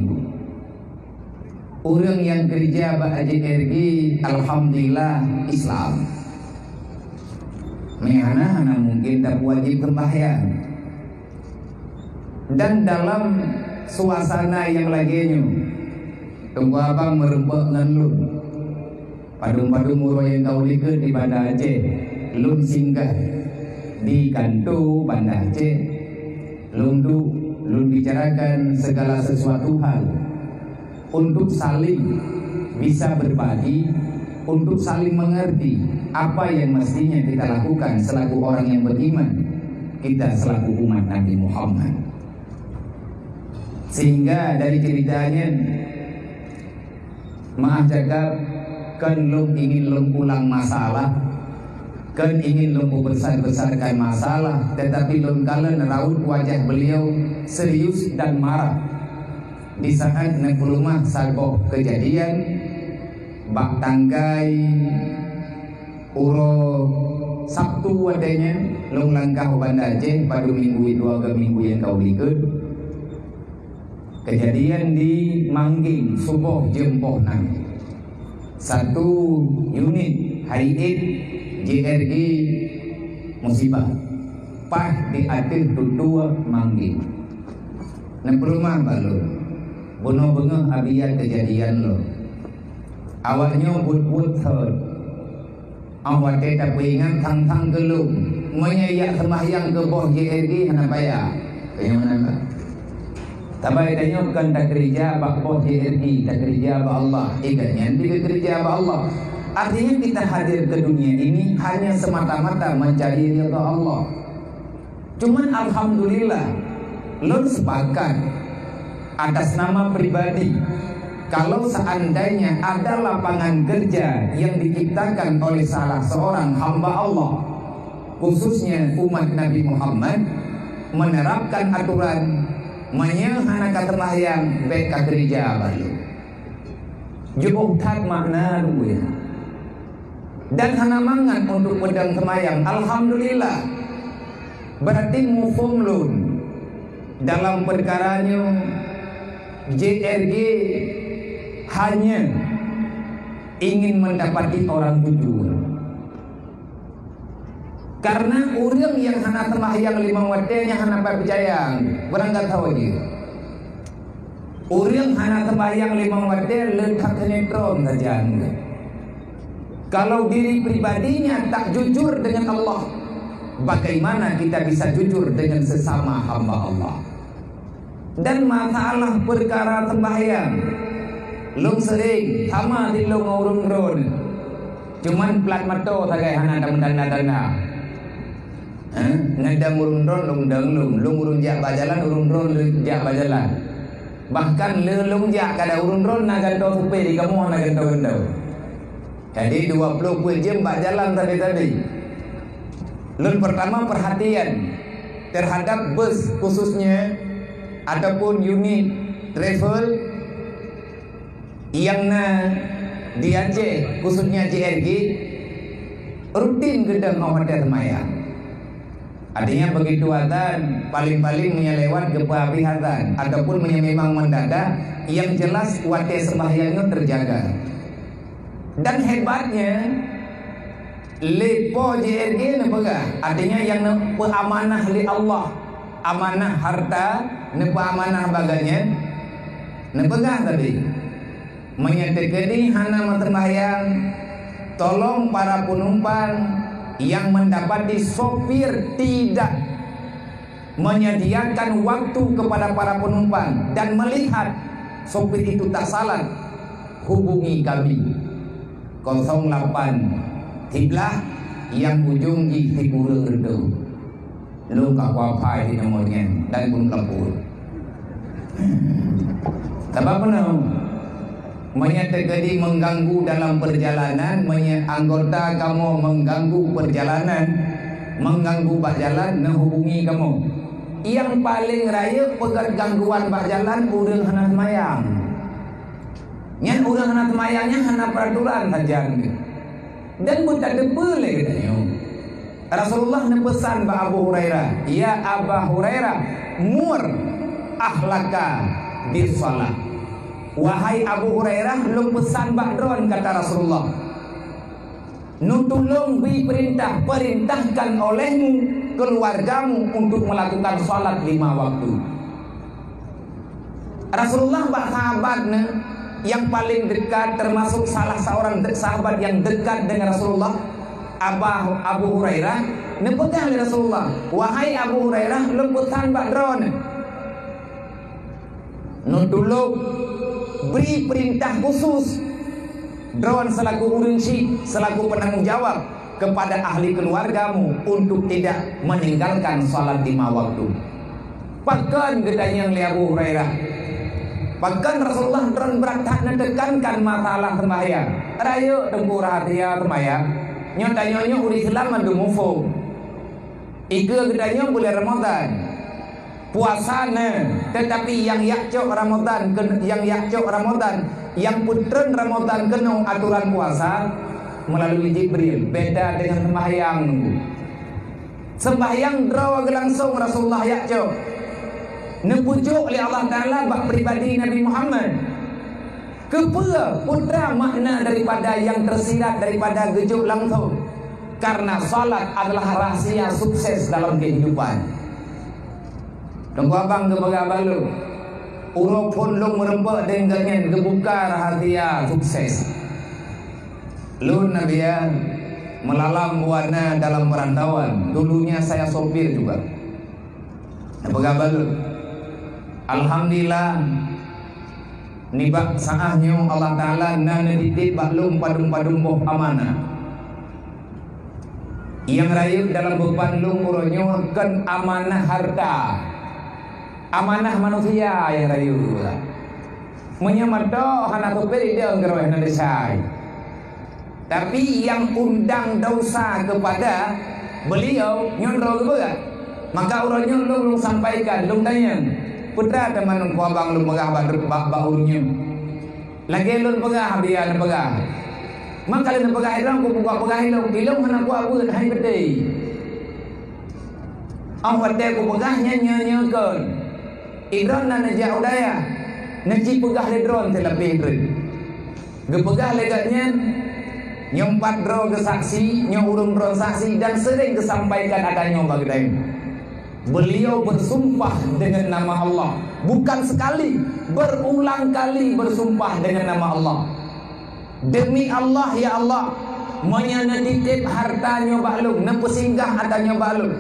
Ureueng nyang keureuja bak J R G, alhamdulillah, Islam. Meuhana hana mungken tapeuwajéb seumbahyang. Dan dalam suasana nyang lagée nyoe, Teungku Abang meureumpok ngon lôn. Padum-padum uroe nyang ka u likot di Banda Aceh, lôn singgah di kantô Banda Aceh. Lôn duek, lôn bicarakan segala sesuatu hal untuk saling bisa berbagi, untuk saling mengerti apa yang mestinya kita lakukan selaku orang yang beriman, kita selaku umat Nabi Muhammad. Sehingga dari ceritanya, maaf cakap, kon lôn ingin lôn ulang masalah, kon ingin lôn peubeusar-beusarkan masalah, tetapi lôn kalon raut wajah beliau serius dan marah di saat neupeuleumah saboh keujadian bak tanggai uroe Sabtu watée nyan, lôn langkah u Banda Aceh padum minggu dua keu minggu nyang ka u likot. Keujadian di Manggeng, suboh jeuem poh nan. Satu unit Hi-Aid J R G musibah, paih di ateueh tutue Manggeng. Neupeuleumah bak lôn. Bunoe beungoh abiat keujadian lom. Awaknyoe buet-buet thot. Óh watée tapeuingat thang-thang keu lôn, meunyoe jak seumbahyang keu boh J R G hana payah. Keu nyang meunan, Pak? Saban tanyoe kon takeureuja bak boh J R G, takeureuja bak Allah. Eh, gobnyan pih geukeureuja bak Allah. Artinya kita hadir ke dunia ini hanya semata-mata mencari ridha Allah. Cuman alhamdulillah, lôn sepakat atas nama pribadi, kalau seandainya ada lapangan kerja yang diciptakan oleh salah seorang hamba Allah, khususnya umat Nabi Muhammad, menerapkan aturan, meunyoe hana ka seumahyang, bék ka keurija bak lôn. Jiôh that makna luweh. Dan hana mangat untuk peudong seumahyang. Alhamdulillah. Berarti muphom lôn dalam peukara nyoe, J R G hanya ingin mendapati orang bujur. Karena ureuëng nyang hana seumahyang limong watée nyan hana peucaya, barangkasoe jih. Ureuëng hana seumahyang limong watée le that sinetron sajan. Kalau diri pribadinya tak jujur dengan Allah, bagaimana kita bisa jujur dengan sesama hamba Allah? Dan masalah peukara seumahyang, lôn seuring sama di lôn ngon ureuëng droe. Cuman plat mata sagai hana tameudan-dan. Hah? Ngon dang ureuëng droe lôn dang lôn, lôn ureuëng jak bak jalan, ureuëng droe lôn jak bak jalan. Bahkan le lôn jak kada ureuëng droe na gantoe supé di kamoe na gantoe-gantoe. Jadi dua ploh peuet jeuem bak jalan sabe-sabe. Lôn pertama perhatian terhadap bus khususnya ataupun unit travel yang na di Aceh, khususnya J R G, rutin geudong óh watée seumayang. Artinya begitu azan, paling-paling meunyoe lewat geupeuhabéh azan ataupun meunyoe memang mendadak, yang jelas watée sembahyang nyoe terjaga. Dan hebatnya, lé po J R G neupeugah, artinya yang neupeuamanah lé Allah, amanah harta neupeuamanah bak geuhnyan, neupeugah tadi, meunyoe teukeudi hana meuseumbahyang, tolong para penumpang yang mendapati sopir tidak menyediakan waktu kepada para penumpang dan melihat sopir itu tak salat, hubungi kami, kosong lapan siblah yang ujong jih sikureueng reutôh. Lôn ka kuapai di nomor nyan dan pun kapot. Sabab meunan, meunyoe teukeudi mengganggu dalam perjalanan, meunyoe anggota kamoe mengganggu perjalanan, mengganggu bak jalan, neuhubungi kamoe. Nyang paleng rayeuk peugét gangguan bak jalan ureuëng hana seumayang. Nyan ureuëng hana seumayang nyan hana peuraturan sajan. Dan beutateupeue lé geutanyoe. Rasulullah neupeusan bak Abu Hurairah, "Ya Aba Hurairah, mur ahlaka bis-shalah." "Wahai Abu Hurairah, lôn peusan bak droen," kata Rasulullah, "neutulông bri peurintah, perintahkan olehmu keluargamu untuk melakukan salat lima waktu." Rasulullah bak sahabat nyan yang paling dekat, termasuk salah seorang de-, sahabat yang dekat dengan Rasulullah, Aba-, Abu Hurairah, neupeugah lé Rasulullah, "Wahai Abu Hurairah, lôn peusan bak droeneuh, neutulông bri peurintah khusus droen selaku ureuëng syiek, selaku penanggung jawab kepada ahli keluargamu untuk tidak meninggalkan salat lima waktu." Pakon geutanyong lé Abu Hurairah? Pakon Rasulullah droen brat that neutekankan masalah sembahyang? Rayeuk teungku rahsia sembahyang. Nyoe tanyoe nyoe ureuëng Islam mandum muphom. Ikeue geutanyong buleuen Ramadhan. Puasa na, tetapi nyang jak cok Ramadhan, nyang jak cok Ramadhan, nyang peutreun Ramadhan keunoe aturan puasa melalui Jibril, beda dengan sembahyang nunggu. Sembahyang droe geulangsong Rasulullah jak cok. Neupeujok lé Allah Taala bak pribadi Nabi Muhammad. Keupeue putra makna daripada nyang teusirat daripada geujok langsong? Karena salat adalah rahsia sukses dalam kehidupan. Teungku abang geupeugah bak lôn, uroe phon lôn meureumpok deungon geuhnyan geubuka rahsia sukses. Lôn Nabian meulalam buana dalam perantauan. Dulunya saya sopir juga. Neupeugah bak lôn, alhamdulillah, nibak saát nyoe Allah Taala na neutitip bak lôn padum-padum boh amanah. Nyang rayeuk dalam beuban lôn uroe nyoe kon amanah harta. Amanah manusia nyang rayeuk. Meunyoe mantong hana teupeue idong keureuh hana desai. Tapi nyang undang dosa kepada beliau nyoe droe geupeugah. Maka uroe nyoe lôn, lôn sampaikan, lôn tanyong, peue teuma ngon abang lôn peugah bak, bak, bak ureuëng nyoe. Lagée lôn peugah, biya neupeugah. Maka lôn peugah ilong, kupeugah peugah ilong, ilong hana kuat beuet hai beutôi. Óh watée kupeugah nyan nyoe, nyoe kon. Idroe na neujak u dayah, neuci peugah lé droe teuleubeh treuk. Geupeugah lé gobnyan, nyoe pat droe geusaksi, nyoe ureuëng droe saksi dan sering geusampaikan ata nyoe bak geutanyoe. Beliau bersumpah dengan nama Allah, bukan sekali, berulang kali bersumpah dengan nama Allah. Demi Allah, ya Allah, meunyoe neutitip harta nyoe bak lôn, neupeusinggah ata nyoe bak lôn,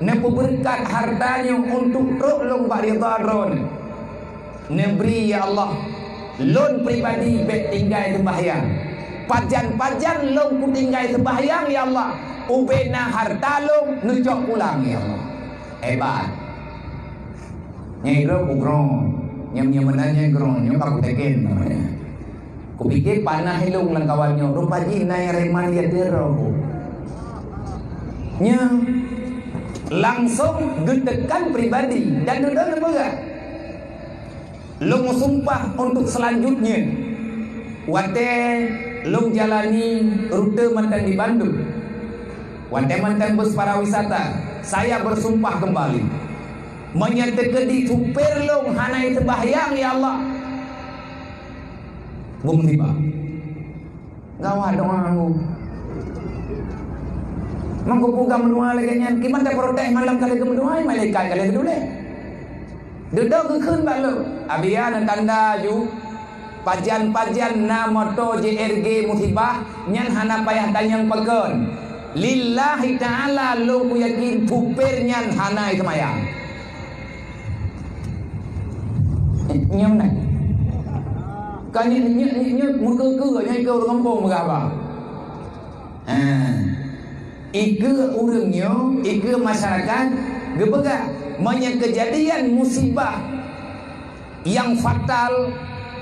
neupeubeureukat harta nyoe untuk trok lôn bak ridha Droeneueh, neubri, ya Allah, lôn pribadi bék tinggai seumbahyang. Pajan-pajan lôn kutinggai seumbahyang, ya Allah, ubena harta lôn neucok pulang, ya Allah. Hebat. Nyang droe ku grong, nyang, nyang meunan nyang grong, nyoe ka kuteken namanya. Kupike panah ilong lam kawan nyoe, rupa jih na nyang reman ya teuroe ku. Nyoe langsung geutekan pribadi dan dudoe neupeugah. Lôn meusumpah untuk selanjutnya, watée lôn jalani rute mantong di Bandung, watée mantong bus pariwisata, saya bersumpah kembali. Meunyoe teukeudi supir lôn hana jiseumbahyang, ya Allah, beumusibah. Gawat doa aku. Mangko peugah meudoa lagée nyan, kiban taprotes malam kali geumeudoa, malaikat kali geudulée. Dudoe geukheun bak lôn, "Abiya na tanda ju, pajan-pajan na moto J R G musibah, nyan hana payah tanyong pakon. Lillahi ta'ala lôn kuyakin supir nyan hana jiseumbahyang." Nyoe meunan. Ka nyoe, nyoe, nyoe, nyoe meukeue-keue, nyoe ikeue ureuëng gampông peugah haba. Ha. Ikeue ureuëng nyoe, ikeue masyarakat geupeugah, meunyoe keujadian musibah nyang fatal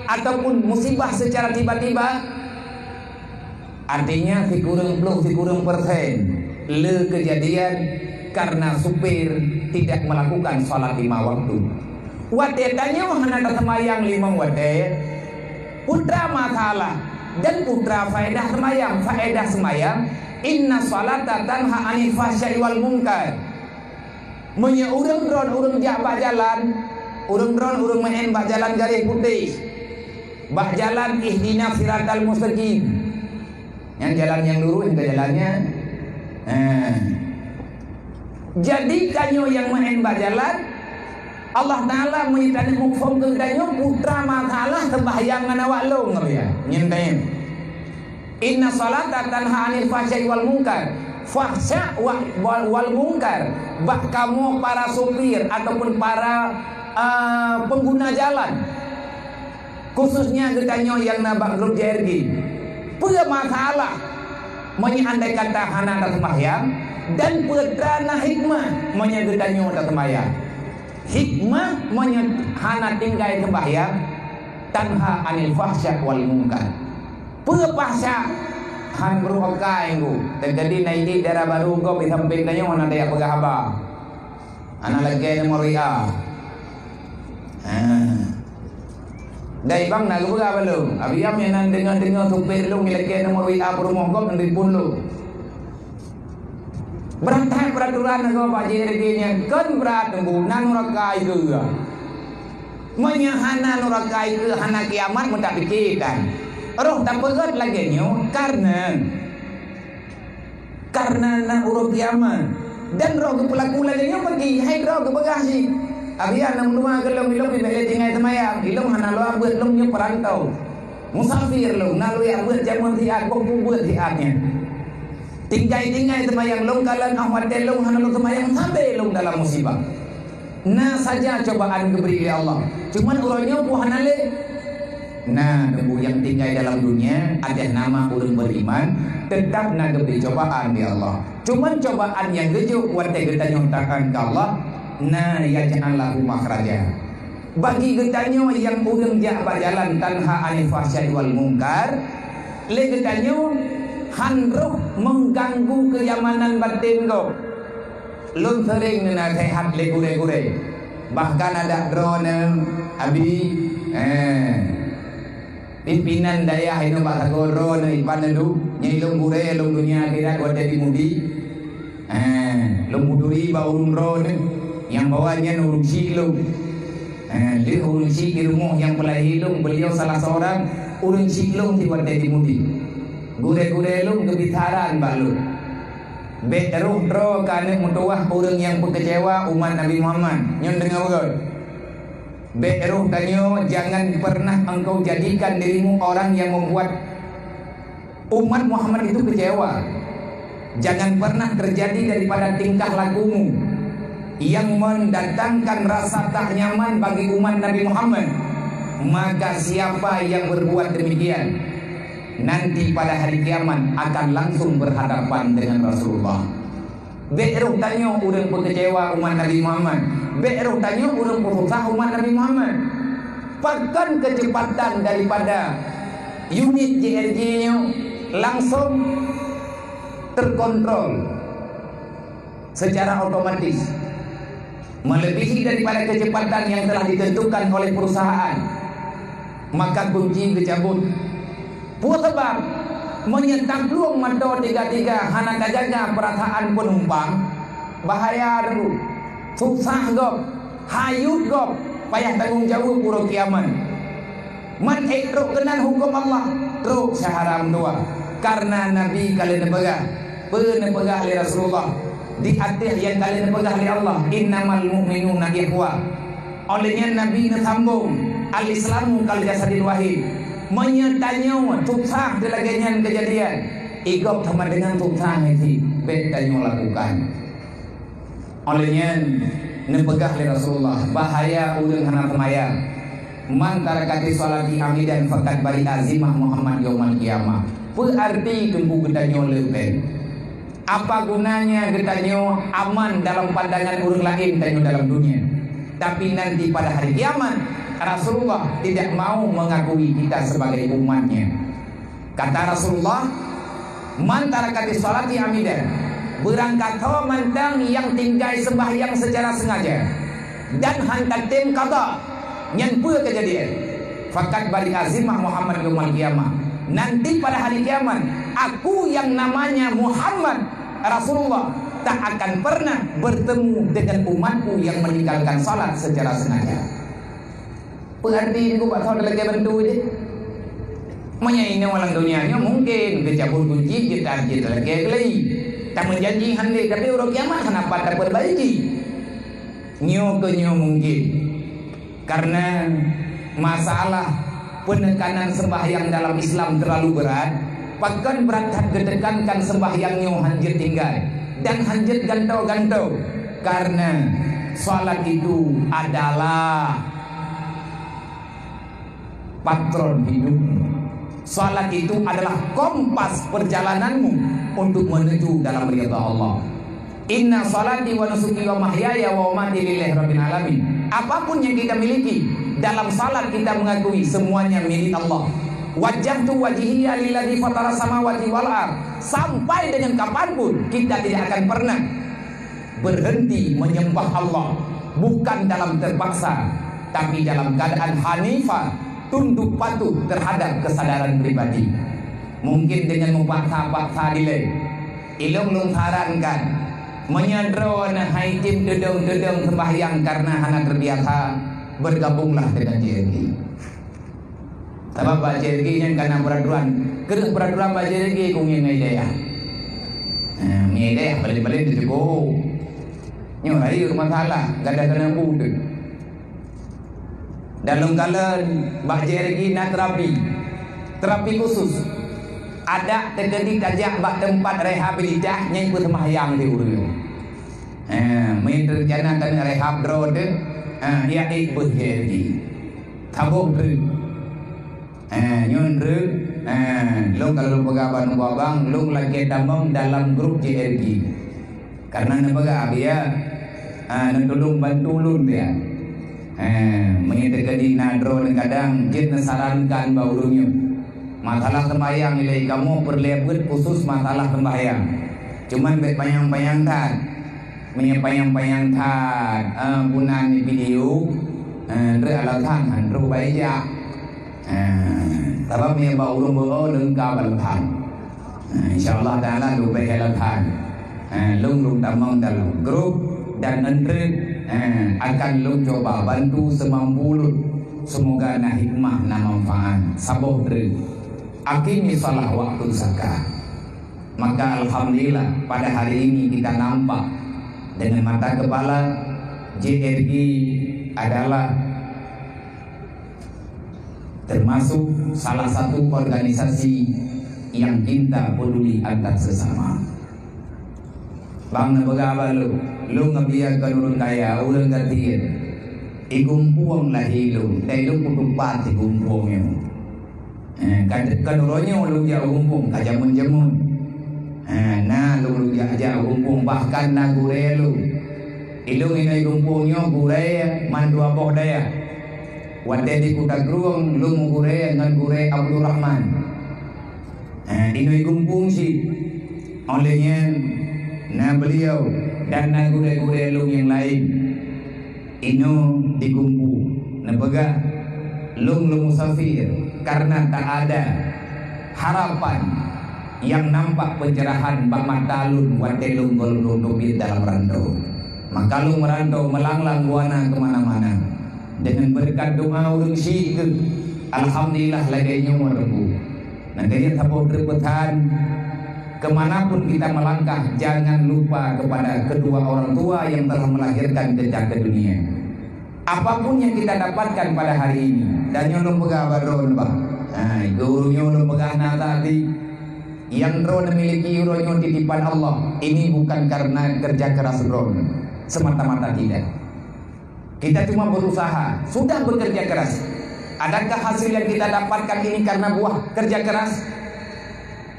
ataupun musibah secara tiba-tiba, artinya sikureueng ploh sikureueng persen le keujadian karena supir tidak melakukan salat lima waktu. Watée tanyoe hana taseumbahyang limong watée, peue teuma masalah dan peue teuma faedah seumbahyang. Faedah seumbahyang, "Inna salata tanha 'anil fahsya'i wal munkar." Meunyoe ureuëng droen ureuëng jak bak jalan, ureuëng droen ureuëng meu'én bak jalan garéh putéh, bak jalan ihdinas siratal mustaqim, nyan jalan nyang lurus, nyan jalan nyan. Ha. Jadi tanyoe nyang meu'én bak jalan, Allah Taala meunyoe taneuk muphom keu tanyoe peue teuma masalah seumbahyang ngon awak lôn, nyan tanyoe. "Inna salata tanha 'anil fahsya'i wal munkar." Fahsya wa, wal, wal munkar, bak kamoe para supir ataupun para, eh, pengguna jalan. Khususnya geutanyoe nyang na bak grup J R G. Peue masalah meunyoe andai kata hana taseumbahyang dan peue teuma na hikmah meunyoe geutanyoe taseumbahyang? Hikmah meunyoe hana tinggai seumbahyang, tanha 'anil fahsya wal munkar. Peue fahsya? Han brôk akai ngu. Teukeudi na idéh dara barô gob di sampéng tanyoe hana tajak peugah haba. Hana lagée nomor W A. Ha. Dai bang na geupeugah bak lôn. Abiya meunan deungoe-deungoe supir lôn ilakée nomor W A peurumoh gob ngon telepon lôn. Brat that peuraturan agama bak J R G nyan, kon brat teungku, na nuraka ikeue. Meunyoe hana nuraka ikeue, hana kiamat, meu tapike kan. Roh tapeugét lagée nyoe karena, karena na uroe kiamat. Dan roh geupeulaku lagée nyoe bagi, hai droe geupeugah jih, "Abiya na meuluwa keu lôn, ilôn pih bék lé tinggai seumayang, ilôn hana lôn beuet, lôn nyoe peurantau." Musafir lôn, na lôn jak beuet jameun siat, boh peubeuet siat nyan. Tinggai-tinggai seumayang lôn, kalon óh watée lôn hana lôn seumayang, sabe lôn dalam musibah. Na saja cobaan geubri lé Allah. Cuman uroe nyoe peue hana lé? Na, teungku, nyang tinggai dalam dunia, atas nama ureuëng beriman, tetap na geubri cobaan lé Allah. Cuman cobaan nyang geujok watée geutanyoe taat keu Allah, na yaj'al lahu makhraja. Bagi geutanyoe nyang ureuëng jak bak jalan tanha 'anil fahsya'i wal munkar, lé geutanyoe han roh mengganggu kenyamanan batin gob. Lôn seuréng neunaseuhat lé gurée-gurée. Bahkan adak droeneuh, Abi, eh, pimpinan dayah inoe bak sagoe droeneuh ipan neudum, nyang lôn gurée lôn donya akhirat watée di Mudi. Eh, lôn peuturi bak ureuëng droeneuh, nyang bahwa nyan ureuëng syik lôn. Eh, lheueh ureuëng syik di rumoh nyang peulahé lôn, beuliau salah seurang ureuëng syik lôn di watée di Mudi. Gurée-gurée lôn geubi saran bak lôn. Bék roh droe keu aneuëk meutuwah ureuëng nyang peukeucewa umat Nabi Muhammad. Nyoe deungoe beugét. Bék roh tanyoe, jangan pernah engkau jadikan dirimu orang yang membuat umat Muhammad itu kecewa. Jangan pernah terjadi daripada tingkah lakumu yang mendatangkan rasa tak nyaman bagi umat Nabi Muhammad. Maka siapa yang berbuat demikian, nanti pada hari kiamat akan langsung berhadapan dengan Rasulullah. Bék roh tanyoe ureuëng peukeucewa umat Nabi Muhammad. Bék roh tanyoe ureuëng peususah umat Nabi Muhammad. Pakon keuceupatan daripada unit J R J nyoe langsung terkontrol secara otomatis, melebihi daripada kecepatan yang telah ditentukan oleh perusahaan, maka kunci geucabut. Peue sabab? Meunyoe taplueng mantong tiga-tiga hana tajaga peurasaan peunumpang, bahaya teungku. Susah gob, hayut gob, payah tanggong jaweueb uroe kiamat. Man ék trok keunan huköm Allah, trok syahara meutuwah. Karena Nabi ka lheueh neupeugah, peue neupeugah lé Rasulullah, di ateueh nyang ka lheueh neupeugah lé Allah, "Innamal mu'minuna ikhwah." Óh lheueh nyan Nabi neusambong, "Al-Islamu kal jasadil wahid." Meunyoe tanyoe susah lagée nyan keujadian, igob sama dengan susah nyan cit, bék tanyoe lakukan. Óh lheueh nyan neupeugah lé Rasulullah, bahaya ureuëng hana seumayang. "Man taraka sholati amidan faqad bari'a zimmah Muhammad yaumal qiyamah." Peue arti teungku geutanyoe le péng? Apa gunanya geutanyoe aman dalam pandangan ureuëng laén tanyoe dalam dunia, tapi nanti pada hari kiamat Rasulullah tidak mau mengakui kita sebagai umatnya. Kata Rasulullah, "Man taraka sholati amidan," beurangkasoe mantong nyang tinggai sembahyang secara sengaja dan hana tem qadha, nyan peue keujadian? "Faqad bari'a zimmah Muhammad yaumal qiyamah." Nanti pada hari kiamat, aku yang namanya Muhammad Rasulullah tak akan pernah bertemu dengan umatku yang meninggalkan salat secara sengaja. Peue arti nyoe bak soe talakée bantu jih? Meunyoe inoe lam donya nyoe mungken geucabut gunci jeuet that jih talakée keulai. Tameujanji hán lé, tapi uroe kiamat hana pat tapeurbaiki. Nyoe keu nyoe mungken. Karena masalah penekanan sembahyang dalam Islam terlalu berat, pakon brat that geutekankan sembahyang nyoe hán jeuet tinggai dan hán jeuet gantoe-gantoe. Karena salat itu adalah patron hidupmu. Salat itu adalah kompas perjalananmu untuk menuju dalam ridha Allah. "Inna salati wa nusuki wa mahyaya wa mamati lillahi rabbil alamin." Apapun yang kita miliki, dalam salat kita mengakui semuanya milik Allah. "Wajjahtu wajhiya lilladzi fatara samawati wal ard." Sampai dengan kapanpun, kita tidak akan pernah berhenti menyembah Allah, bukan dalam terpaksa, tapi dalam keadaan hanifah, tunduk patuh terhadap kesadaran pribadi. Mungkin dengan meupaksa-paksa dilée, ilong lôn sarankan, meunyoe droeneuh hai tem teudong-teudong sembahyang karena hana terbiasa, bergabunglah dengan J R G. Sabab bak J R G nyan ka na peuraturan. Keureuh peuraturan bak J R G keu ngieng ngon dayah. Ha, ngieng dayah paléng-paléng teucukôp. Nyoe rayeuk masalah, gadah keuneuk bu teuh. Dan lôn kalon bak J R G na terapi. Terapi khusus. Adak teukeudi tajak bak teumpat rehabilitas nyang peuseumahyang di ureuëng. Ha, meurencana keuneuk rehab droe teuh, ha, ya ék beuh J R G. Saboh treuk. Eh, nyoe treuk, eh, lôn ka lôn peugah bak Teungku Abang, lôn lakée tamong dalam grup J R G. Karena neupeugah, "Abi ya, eh, neutulông bantu lôn ya." Eh, meunyoe teukeudi na droeneuh kadang jeuet neusarankan bak ureuëng nyoe. Masalah sembahyang ilée kamoe peureulée beuet khusus masalah sembahyang. Cuman bék panyang-panyang that. Meunyoe panyang-panyang that, eh, bunan di video, eh, trok alasan han trok bak jak. Eh, sabab meunyoe bak ureuëng beuo leungkab alasan. Eh, insya Allah Taala leubeh alasan. Eh, lôn lôn tamong dalam grup dan entret, eh, akan lôn cuba bantu semampu lôn. Semoga na hikmah, na manfaat. Saboh treuk. Aqimi shalah waktu zakat. Maka alhamdulillah pada hari ini kita nampak dengan mata kepala J R G adalah termasuk salah satu organisasi yang cinta peduli antar sesama. Bang na peugah bak lôn, lôn ngeubiyeu keu ureuëng kaya, ureuëng gasien. Igumpueng lahé lôn, dai lôn kutupat igumpueng nyoe. Eh, ka, ka uroe nyoe lôn jak u gumpueng, ka jameun-jameun. Eh, na lôn, lôn jak, jak u gumpueng, bahkan na gurée lôn. Ilôn inong gumpueng nyoe gurée mandua boh dayah. Watée di Kuta Krueng lôn meugurée ngon gurée Abdul Rahman. Eh, inong gumpueng cit. Óh lheueh nyan na beliau dan na gurée-gurée lôn nyang laén. Inoe di gumpu neupeugah, lôn lôn musafir karena tak ada harapan yang nampak pencerahan bak mata lôn watée lôn gohlom lôn teubiet dalam rantau. Maka lôn meurantau meulanglang buana keu mana-mana. Dengan berkat doa ureuëng syik keuh, alhamdulillah lagée nyoe meureubu. Nyang keu jeuet saboh treuk peusan, ke mana pun kita melangkah, jangan lupa kepada kedua orang tua yang telah melahirkan kita ke dunia. Apapun yang kita dapatkan pada hari ini, dan nyoe lôn peugah bak droeneuh bah. Ha, keu ureuëng nyoe lôn peugah na tadi. Yang droeneuh miliki uroe nyoe titipan Allah. Ini bukan karena kerja keras droeneuh semata-mata, tidak. Kita cuma berusaha, sudah bekerja keras. Adakah hasil yang kita dapatkan ini karena buah kerja keras?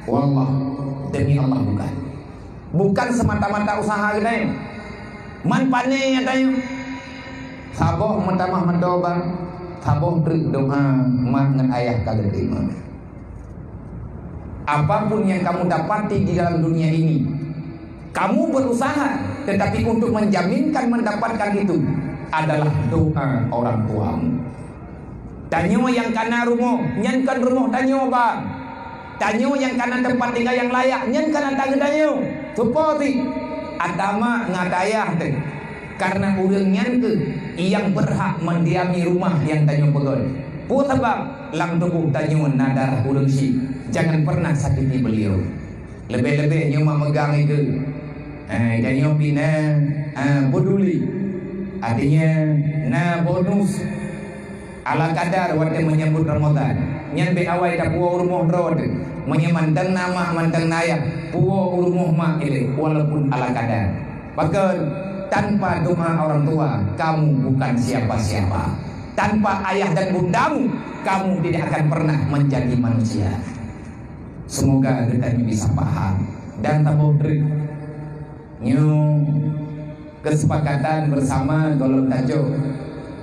Wallah, demi Allah bukan. Bukan semata-mata usaha geutanyoe. Man pané geutanyoe. Saboh meutamah meudoa, saboh treuk doa mak ngon ayah ka geuteurimong. Apapun yang kamu dapati di dalam dunia ini, kamu berusaha, tetapi untuk menjaminkan mendapatkan itu adalah doa orang tuamu. Tanyoe nyang kana rumoh, nyan kon rumoh tanyoe, bang. Tanyoe nyang kana teumpat tinggai nyang layak, nyan kana tanggong tanyoe. Soe po sit? Ata mak ngon ata ayah teuh. Karena ureuëng nyan keuh nyang berhak mendiami rumah nyang tanyoe peugöt. Peue sabab? Lam tuboh tanyoe na darah ureuëng syik. Jangan pernah sakiti beliau. Leubeh-leubeh nyoe mak meugang itu. Eh, dan nyoe pina, eh, peduli. Artinya, na bonus ala kadar watée menyambut Ramadan. Nyan bék awai tapuwoe u rumoh droe teuh. Meunyoe mantong na mak, mantong na ayah, puwoe u rumoh mak ilée, walaupun ala kadar. Pakon? Tanpa doa orang tua, kamu bukan siapa-siapa. Tanpa ayah dan bundamu, kamu tidak akan pernah menjadi manusia. Semoga geutanyoe bisa paham dan taboh treuk. Nyoe kesepakatan bersama gohlom tacok.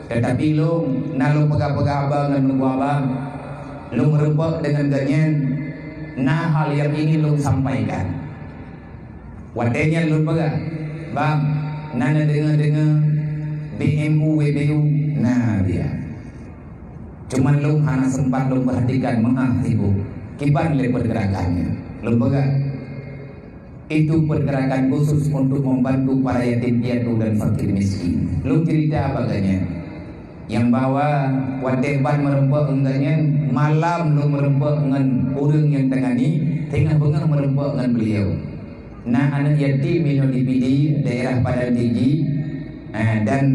Tetapi lôn na lôn peugah-peugah haba ngon Teungku Abang. Lôn meurumpok deungon geuhnyan na hal nyang ingin lôn sampaikan. Watée nyan lôn peugah, "Bang, na neudeungoe-deungoe B M U W B U na dia." Cuman lôn hana sempat lôn perhatikan meu'ah sibuk. Kiban lé pergerakannya. Lôn peugah, itu pergerakan khusus untuk membantu para yatim piatu dan fakir miskin. Lôn cerita bak geuhnyan. Nyang bahwa watée ban meurumpok ngon geuhnyan, malam lôn meurumpok ngon ureuëng nyang teungani, teungoh beungoh meurumpok ngon beliau. Na aneuëk yatim inoe di Pidie, daerah Padang Tinggi, eh, dan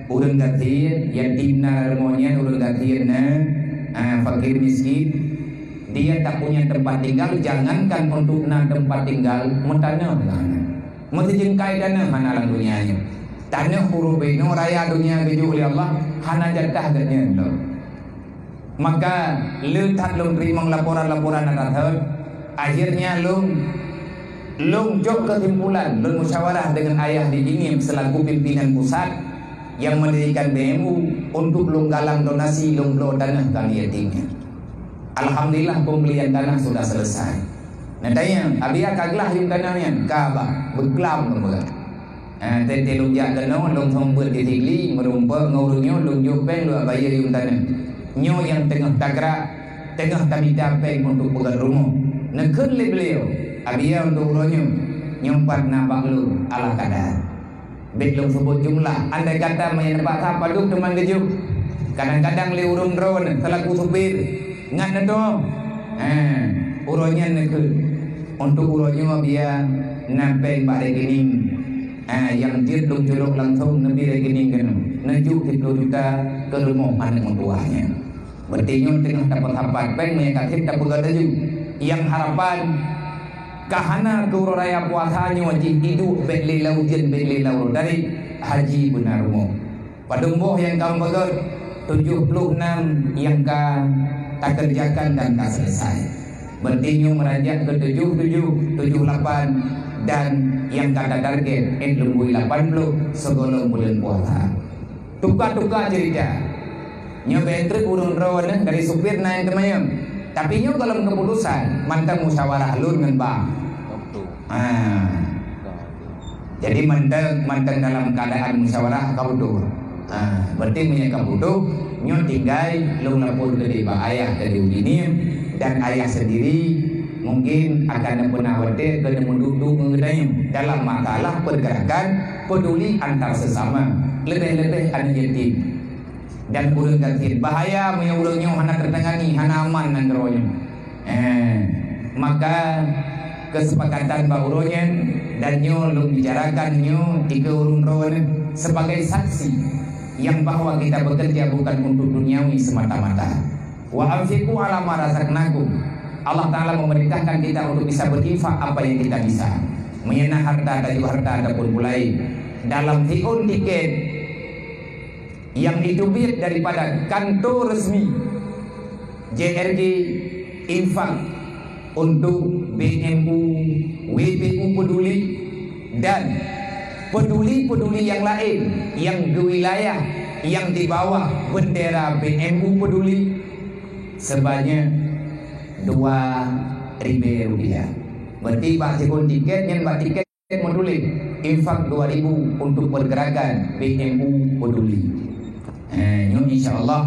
ureuëng gasien, yatim na rumoh nyan, ureuëng gasien na, eh, fakir miskin. Dia tak punya tempat tinggal, jangankan untuk na tempat tinggal, meutanyoe hana. Meusijeungkai tanyoe hana lam donya nyoe. Tanyoe huruf binoe raya donya geujok lé Allah, hana jatah geuhnyan lom. Maka le that lôn teurimong laporan-laporan atas thon. Akhirnya lôn, lôn jok kesimpulan, lôn musyawarah dengan ayah di Inim selaku pimpinan pusat yang mendirikan B M U untuk lôn galang donasi lôn bloe tanah kami yatimnya. Alhamdulillah, pembelian tanah sudah selesai. Nah, tanya, "Abi ka glah yum tanah nyan?" "Ka, Bah, beuklam lôn peugah." Ah, teuntèe lôn jak keunoe, lôn seumeubeuet di Sigli, meurumpok ngon ureueng nyoe, lôn jok péng, lôn bayeue yuem taneuh. Nyoe nyang teungoh tagrak, teungoh tamita péng untuk peugöt rumoh. Neukheun lé beuliau, "Abiya untuk uroe nyoe, nyoe pat na bak lôn, ala kadar." Bèk lôn seubut jumlah. Andai kata meunyoe neupaksa padub teuma geujok. Kadang-kadang lé ureueng droeneuh seulaku supir ngat neutôb. Ha, uroe nyan neukheun, "Untuk uroe nyoe, Abiya, na péng bak rekening." Ha, nyang jeuet lôn culok langsong neubi rekening keunoe. Neujok siplôh juta keu rumoh aneuk meutuwah nyan. Berarti nyoe teungoh tapeusapat péng meunyoe ka sép tapeugah laju. Nyang harapan ka hana keu uroe raya puasa nyoe jih iduek bèk lé lam ujeuen, bèk lé lam uroe dari haji beuna rumoh. Padub boh nyang ka meupeugöt, tujoh ploh nam nyang ka takeureujakan dan ka seuleusai. Berarti nyoe meuranjak keu tujoh tujoh, tujoh lapan, dan nyang ka tatarget ét leumbui lapan ploh sigohlom buleuen puasa. Tuka-tuka ceurita. Nyoe bèk treuk ureueng droeneuh dari supir na nyang teumanyong. Tapi nyoe gohlom keuputusan, mantong musyawarah lôn ngon bang. Ha. Jadi mantong, mantong dalam keuadaan musyawarah ka butuh. Ha, berarti meunyoe ka butuh, nyoe tinggai lôn lapor keudéh bak ayah keudéh u Jeunieb, dan ayah sendiri mungkin akan neupeuna watèe keu neumeuduek-duek ngon geutanyoe dalam masalah pergerakan peduli antar sesama, leubeh-leubeh aneuk yatim dan ureueng gasien. Bahaya meunyoe ureueng nyoe hana teutangani, hana aman nanggroe nyoe. Eh, maka keusepakatan bak uroe nyan dan nyoe lôn bicarakan nyoe dikeue ureueng droeneuh sebagai saksi nyang bahwa kita bekerja bukan untuk duniawi semata-mata. "Wa anfiqu ala ma razaqnakum." Allah Ta'ala memerintahkan kita untuk bisa berinfak apa yang kita bisa. Meunyoe na harta, tajok harta ataupun pulai. Dalam siôn tiket yang diteubiet daripada kantor resmi J R G infak untuk B M U, W P U Peduli, dan peduli-peduli yang lain yang geuwilayah yang di bawah bendera B M U Peduli sebanyak dua ribèe rupiah. Berarti bak siôn tiket nyan bak tiket meutuléh infak dua ribu untuk pergerakan B M U Peduli. Eh, nyoe insya Allah,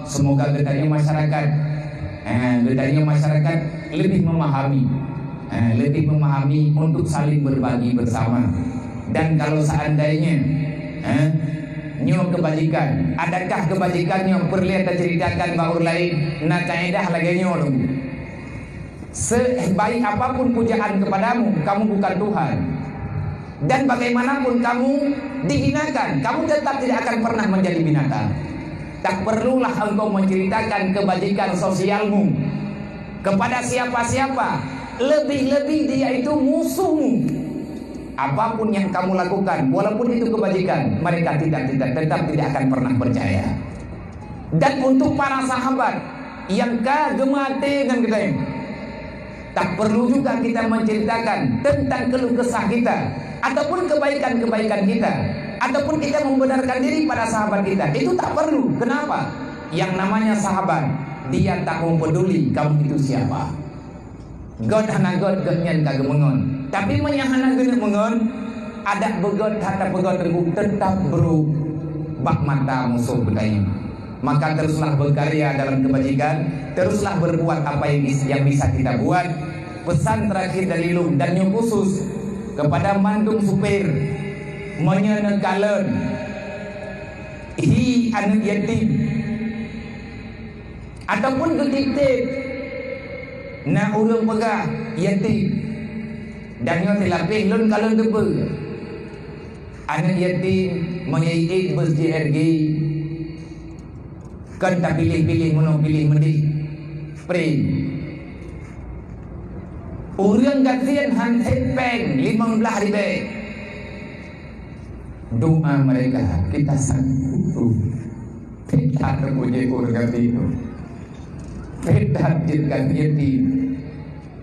semoga geutanyoe masyarakat, eh, geutanyoe masyarakat lebih memahami, eh, lebih memahami untuk saling berbagi bersama. Dan kalau seandainya, eh, nyoe kebajikan, adakah kebajikan nyoe peureulèe taceuritakan bak ureueng laén? Na kaedah lagèe nyoe lom. Sebaik apapun pujaan kepadamu, kamu bukan Tuhan. Dan bagaimanapun kamu dihinakan, kamu tetap tidak akan pernah menjadi binatang. Tak perlulah engkau menceritakan kebajikan sosialmu kepada siapa-siapa, lebih-lebih dia itu musuhmu. Apapun yang kamu lakukan, walaupun itu kebajikan, mereka tidak, tidak, tetap tidak akan pernah percaya. Dan untuk para sahabat yang ka geumeuaté ngon geutanyoe, tak perlu juga kita menceritakan tentang keluh kesah kita ataupun kebaikan-kebaikan kita ataupun kita membenarkan diri pada sahabat kita. Itu tak perlu. Kenapa? Yang namanya sahabat, dia tak mau peduli kamu itu siapa. Göt hana göt, gobnyan ka geumeungon. Tapi meunyo hana geuneuk meungon, adak beugöt hana beugöt teungku, teutap brôk bak mata musoh geutanyoe. Maka teruslah berkarya dalam kebajikan, teruslah berbuat apa yang bis-, yang bisa kita buat. Pesan terakhir dari lôn dan nyoe khusus kepada mandum supir, meunyo neukalon hi aneuk yatim, ataupun geutitip, na ureuëng peugah yatim. Dan nyoe silapeh lôn ka lôn teupeue. Aneuk yatim meunyoe ié bus J R G, kon tapiléh-piléh meunoe piléh meudéh. Prim. Ureuëng gasien han sép péng limong blaih ribée. Doa mereka kita sangat butuh. Pét that teupeu jeuet ureuëng gaki nyoe. Pét that jeuet gaki yatim.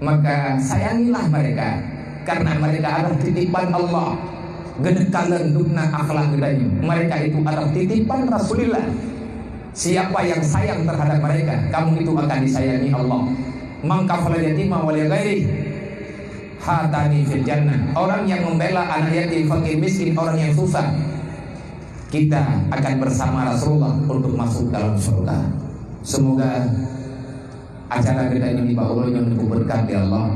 Maka sayangilah mereka, karena mereka adalah titipan Allah. Geuneuk kalon dukna akhlak geutanyoe. Mereka itu adalah titipan Rasulullah. Siapa yang sayang terhadap mereka, kamu itu akan disayangi Allah. Man kafala yatima wa li ghairihi. Hatani fil jannah. Orang yang membela anak yatim, fakir miskin, orang yang susah, kita akan bersama Rasulullah untuk masuk dalam surga. Semoga acara kita ini bak uroe nyoe berkat ya Allah.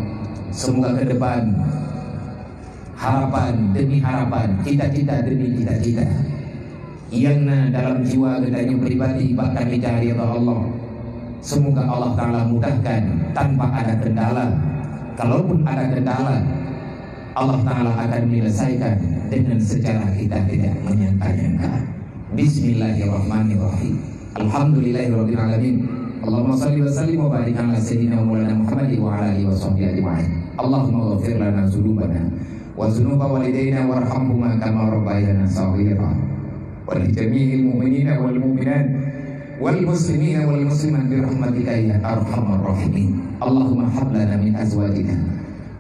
Semoga ke depan harapan demi harapan, cita-cita demi cita-cita nyang na dalam jiwa geutanyoe pribadi bak tamita ridha Allah. Semoga Allah Ta'ala mudahkan tanpa ada kendala. Kalaupun ada kendala, Allah Ta'ala akan menyelesaikan dengan secara kita tidak menyangka-nyangka. Bismillahirrahmanirrahim. Alhamdulillahirabbil alamin. Allahumma shalli wa sallim wa barik ala sayyidina wa maulana Muhammad wa ala alihi wa sahbihi ajma'in. Allahumma ghfir lana dzunubana wa dzunuba walidaina warhamhuma kama rabbayana shaghira. Wa li jami'il mu'minina wal mu'minat wal muslimina wal muslimat bi rahmatika ya arhamar rahimin. Allahumma hab lana min azwajina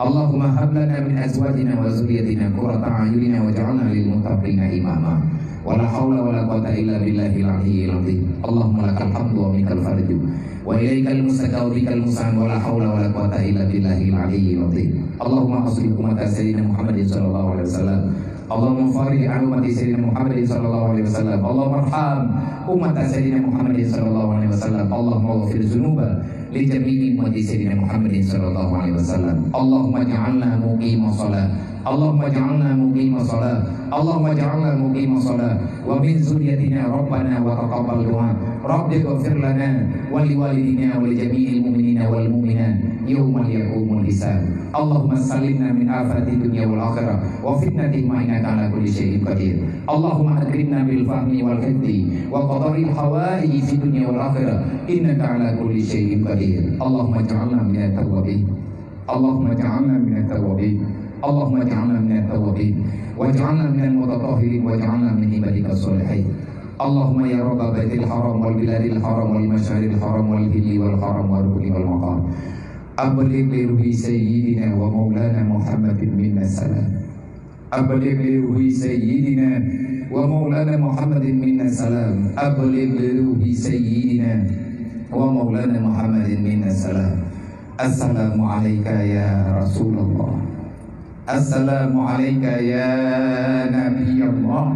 Allahumma hab lana min azwajina wa dzurriyyatina qurrata a'yunina waj'alna lil muttaqina imama. Wa la haula wa la quwwata illa billahil aliyyil azim. Allahumma lakal hamdu wa minkal farju. Wa ilaikal mustaka wa bikal musta'an wa la haula wa la quwwata illa billahil aliyyil azim. Allahumma aslih ummata sayyidina Muhammadin sallallahu alaihi wasallam. Allahumma farrij an ummati sayyidina Muhammadin sallallahu alaihi wasallam. Allahumma arham ummata sayyidina Muhammadin sallallahu alaihi wasallam. Allahumma ghfir dzunuba li jami'i ummati sayyidina Muhammadin sallallahu alaihi wasallam. Allahumma ja'alna muqima shalah. Allahumma ja'alna muqima shalah. Allahumma ja'alna muqima shalah. Wa min dzurriyyatina rabbana wa taqabbal du'a. Rabbi ghfir lana wa li walidina wa li jami'il mu'minina wal mu'minat yaumal yaqumul hisab. Allahumma sallimna min afati dunya wal akhirah wa fitnatihima innaka ala kulli syai'in qadir. Allahumma akrimna bil fahmi wal hifzi wa qadail hawaiji fid dunya wal akhirah innaka ala kulli syai'in qadir. Allahumma ja'alna minat tawwabin. Allahumma ja'alna minat tawwabin. Allahumma ja'alna minat tawwabin. Waj'alna minal mutatahhirin waj'alna min ibadika shalihin. Allahumma ya rabba baitil haram wal biladil haram wal masyaril haram wal hilli wal haram wal rukni wal maqam. Abligh li ruhi sayyidina wa maulana Muhammadin minna salam. Abligh li ruhi sayyidina wa maulana Muhammadin minna salam. Abligh li ruhi sayyidina wa maulana Muhammadin minna salam. Assalamu alaika ya Rasulullah. Assalamu alaika ya Nabi Allah.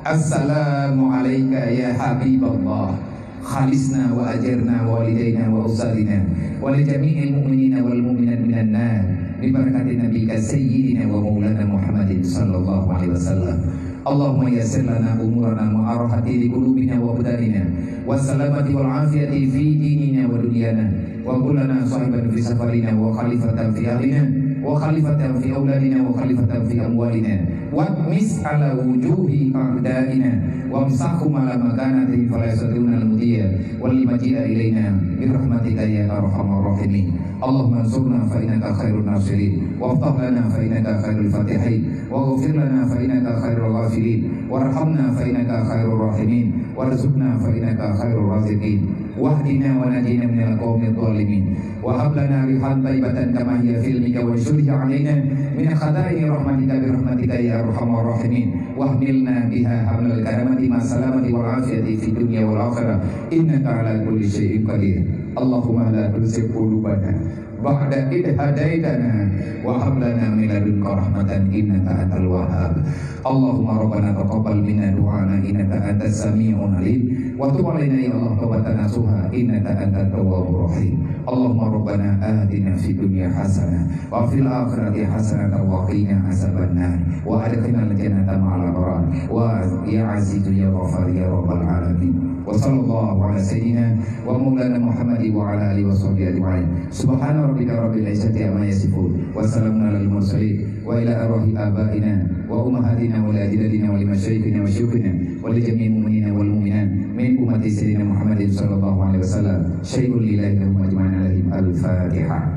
Assalamu alaika ya Habib Allah. Khalisna wa ajirna wa walidaina wa ustadzina wa li jami'il mu'minina wal mu'minat minan nar bi barakati nabika sayyidina wa maulana Muhammadin sallallahu alaihi wasallam. Allahumma yassir lana umurana ma'a rahati li qulubina wa abdanina wa salamati wal afiyati fi dinina wa dunyana. Wa kun lana sahiban fi safarina wa khalifatan fi ahlina wa khalifatan fi auladina wa khalifatan fi amwalina. Wa tmis ala wujuhi a'daina wa amsahum ala makanatihim fala yastati'una al-mudhiya wal maji'a ilaina bi rahmatika ya arhamar rahimin. Allahumma ansurna fa innaka khairun nasirin, waftah lana fa innaka khairul fatihin, waghfir lana fa innaka khairul ghafirin, warhamna fa innaka khairur rahimin, warzuqna fa innaka khairur raziqin. Wahdina wa najina minal qaumidh dhalimin. Wa hab lana rihan thaibatan kama hiya fi ilmika wansyurha alaina min khazaini rahmatika bi rahmatika ya arhamar rahimin. Wahmilna biha hamlal karamati ma salamati wal afiyati fid dunya wal akhirah. Innaka ala kulli syai'in qadir. Allahumma la tuzigh qulubana ba'da idh hadaitana wa hab lana min ladunka rahmatan innaka antal wahhab. Allahumma rabbana taqabbal minna du'ana innaka antas sami'un alim wa tub alaina ya Allah taubatan nasuha innaka antat tawwabur rahim. Allahumma rabbana atina fid dunya hasanah wa fil akhirati hasanatan wa qina azabannar wa adkhilnal jannata ma'al abrar wa ya azizu ya ghaffar ya rabbal alamin. Wa sallallahu ala sayyidina wa maulana Muhammad wa ala alihi wa sahbihi ajma'in. Subhana rabbika rabbil izzati amma yasifun. Wa salamun alal mursalin. Wa ila arwahi abaina wa ummahatina wa li ajdadina wa li masyayikhina wa syuyukhina wa li jami'il mu'minina wal mu'minat min ummati sayyidina Muhammadin sallallahu alaihi wasallam. Syai'un lillahi lahum ajma'in alaihim. Al-Fatihah.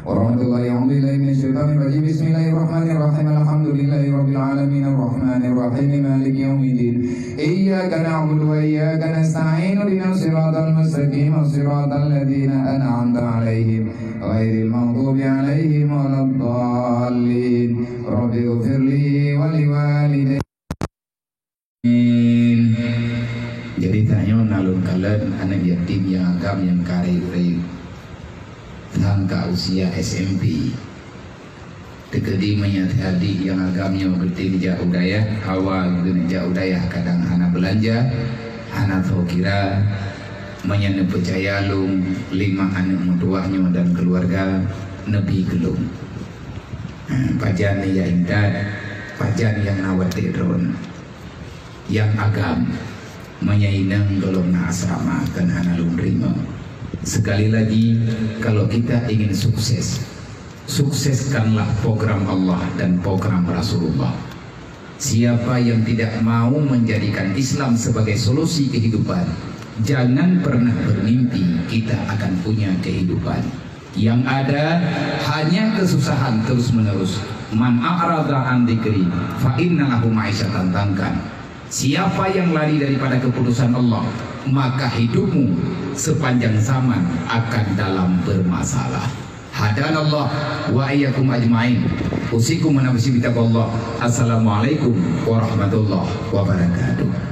Warahmatullahi a'udzu billahi minasyaitonir rajim. Bismillahirrahmanirrahim. Alhamdulillahi rabbil alamin. Arrahmanirrahim. Maliki yaumiddin. Iyyaka na'budu wa iyyaka nasta'in. Ihdinas siratal mustaqim. Siratal ladzina an'amta 'alaihim ghairil maghdubi 'alaihim waladdallin. Rabbighfirli wa liwalidayya. Jadi tanyoe na lôn kalon aneuk yatim nyang agam nyang kareh ureueng. Nyang ka usia S M P. Teukeudi meunyoe adik nyang agam nyoe geutem jak u dayah, hawa geuneuk jak u dayah kadang hana beulanja, hana tho kira. Meunyoe neupeucaya lôn, lima aneuk meutuwah nyoe dan keuluwarga neubi keu lôn. Ha, pajan nyang intat, pajan nyang na watèe droen. Nyang agam, meunyoe inong gohlom na asrama, kan hana lôn teurimong. Sekali lagi, kalau kita ingin sukses, sukseskanlah program Allah dan program Rasulullah. Siapa yang tidak mau menjadikan Islam sebagai solusi kehidupan, jangan pernah bermimpi kita akan punya kehidupan. Yang ada hanya kesusahan terus-menerus. "Man a'rada an dzikri fa inna lahu ma'isyatan dhankan." Siapa yang lari daripada keputusan Allah, maka hidupmu sepanjang zaman akan dalam bermasalah. Hadanallah wa iyyakum ajma'in. Usikum wa nafsi bitaqwallah. Assalamualaikum warahmatullahi wabarakatuh.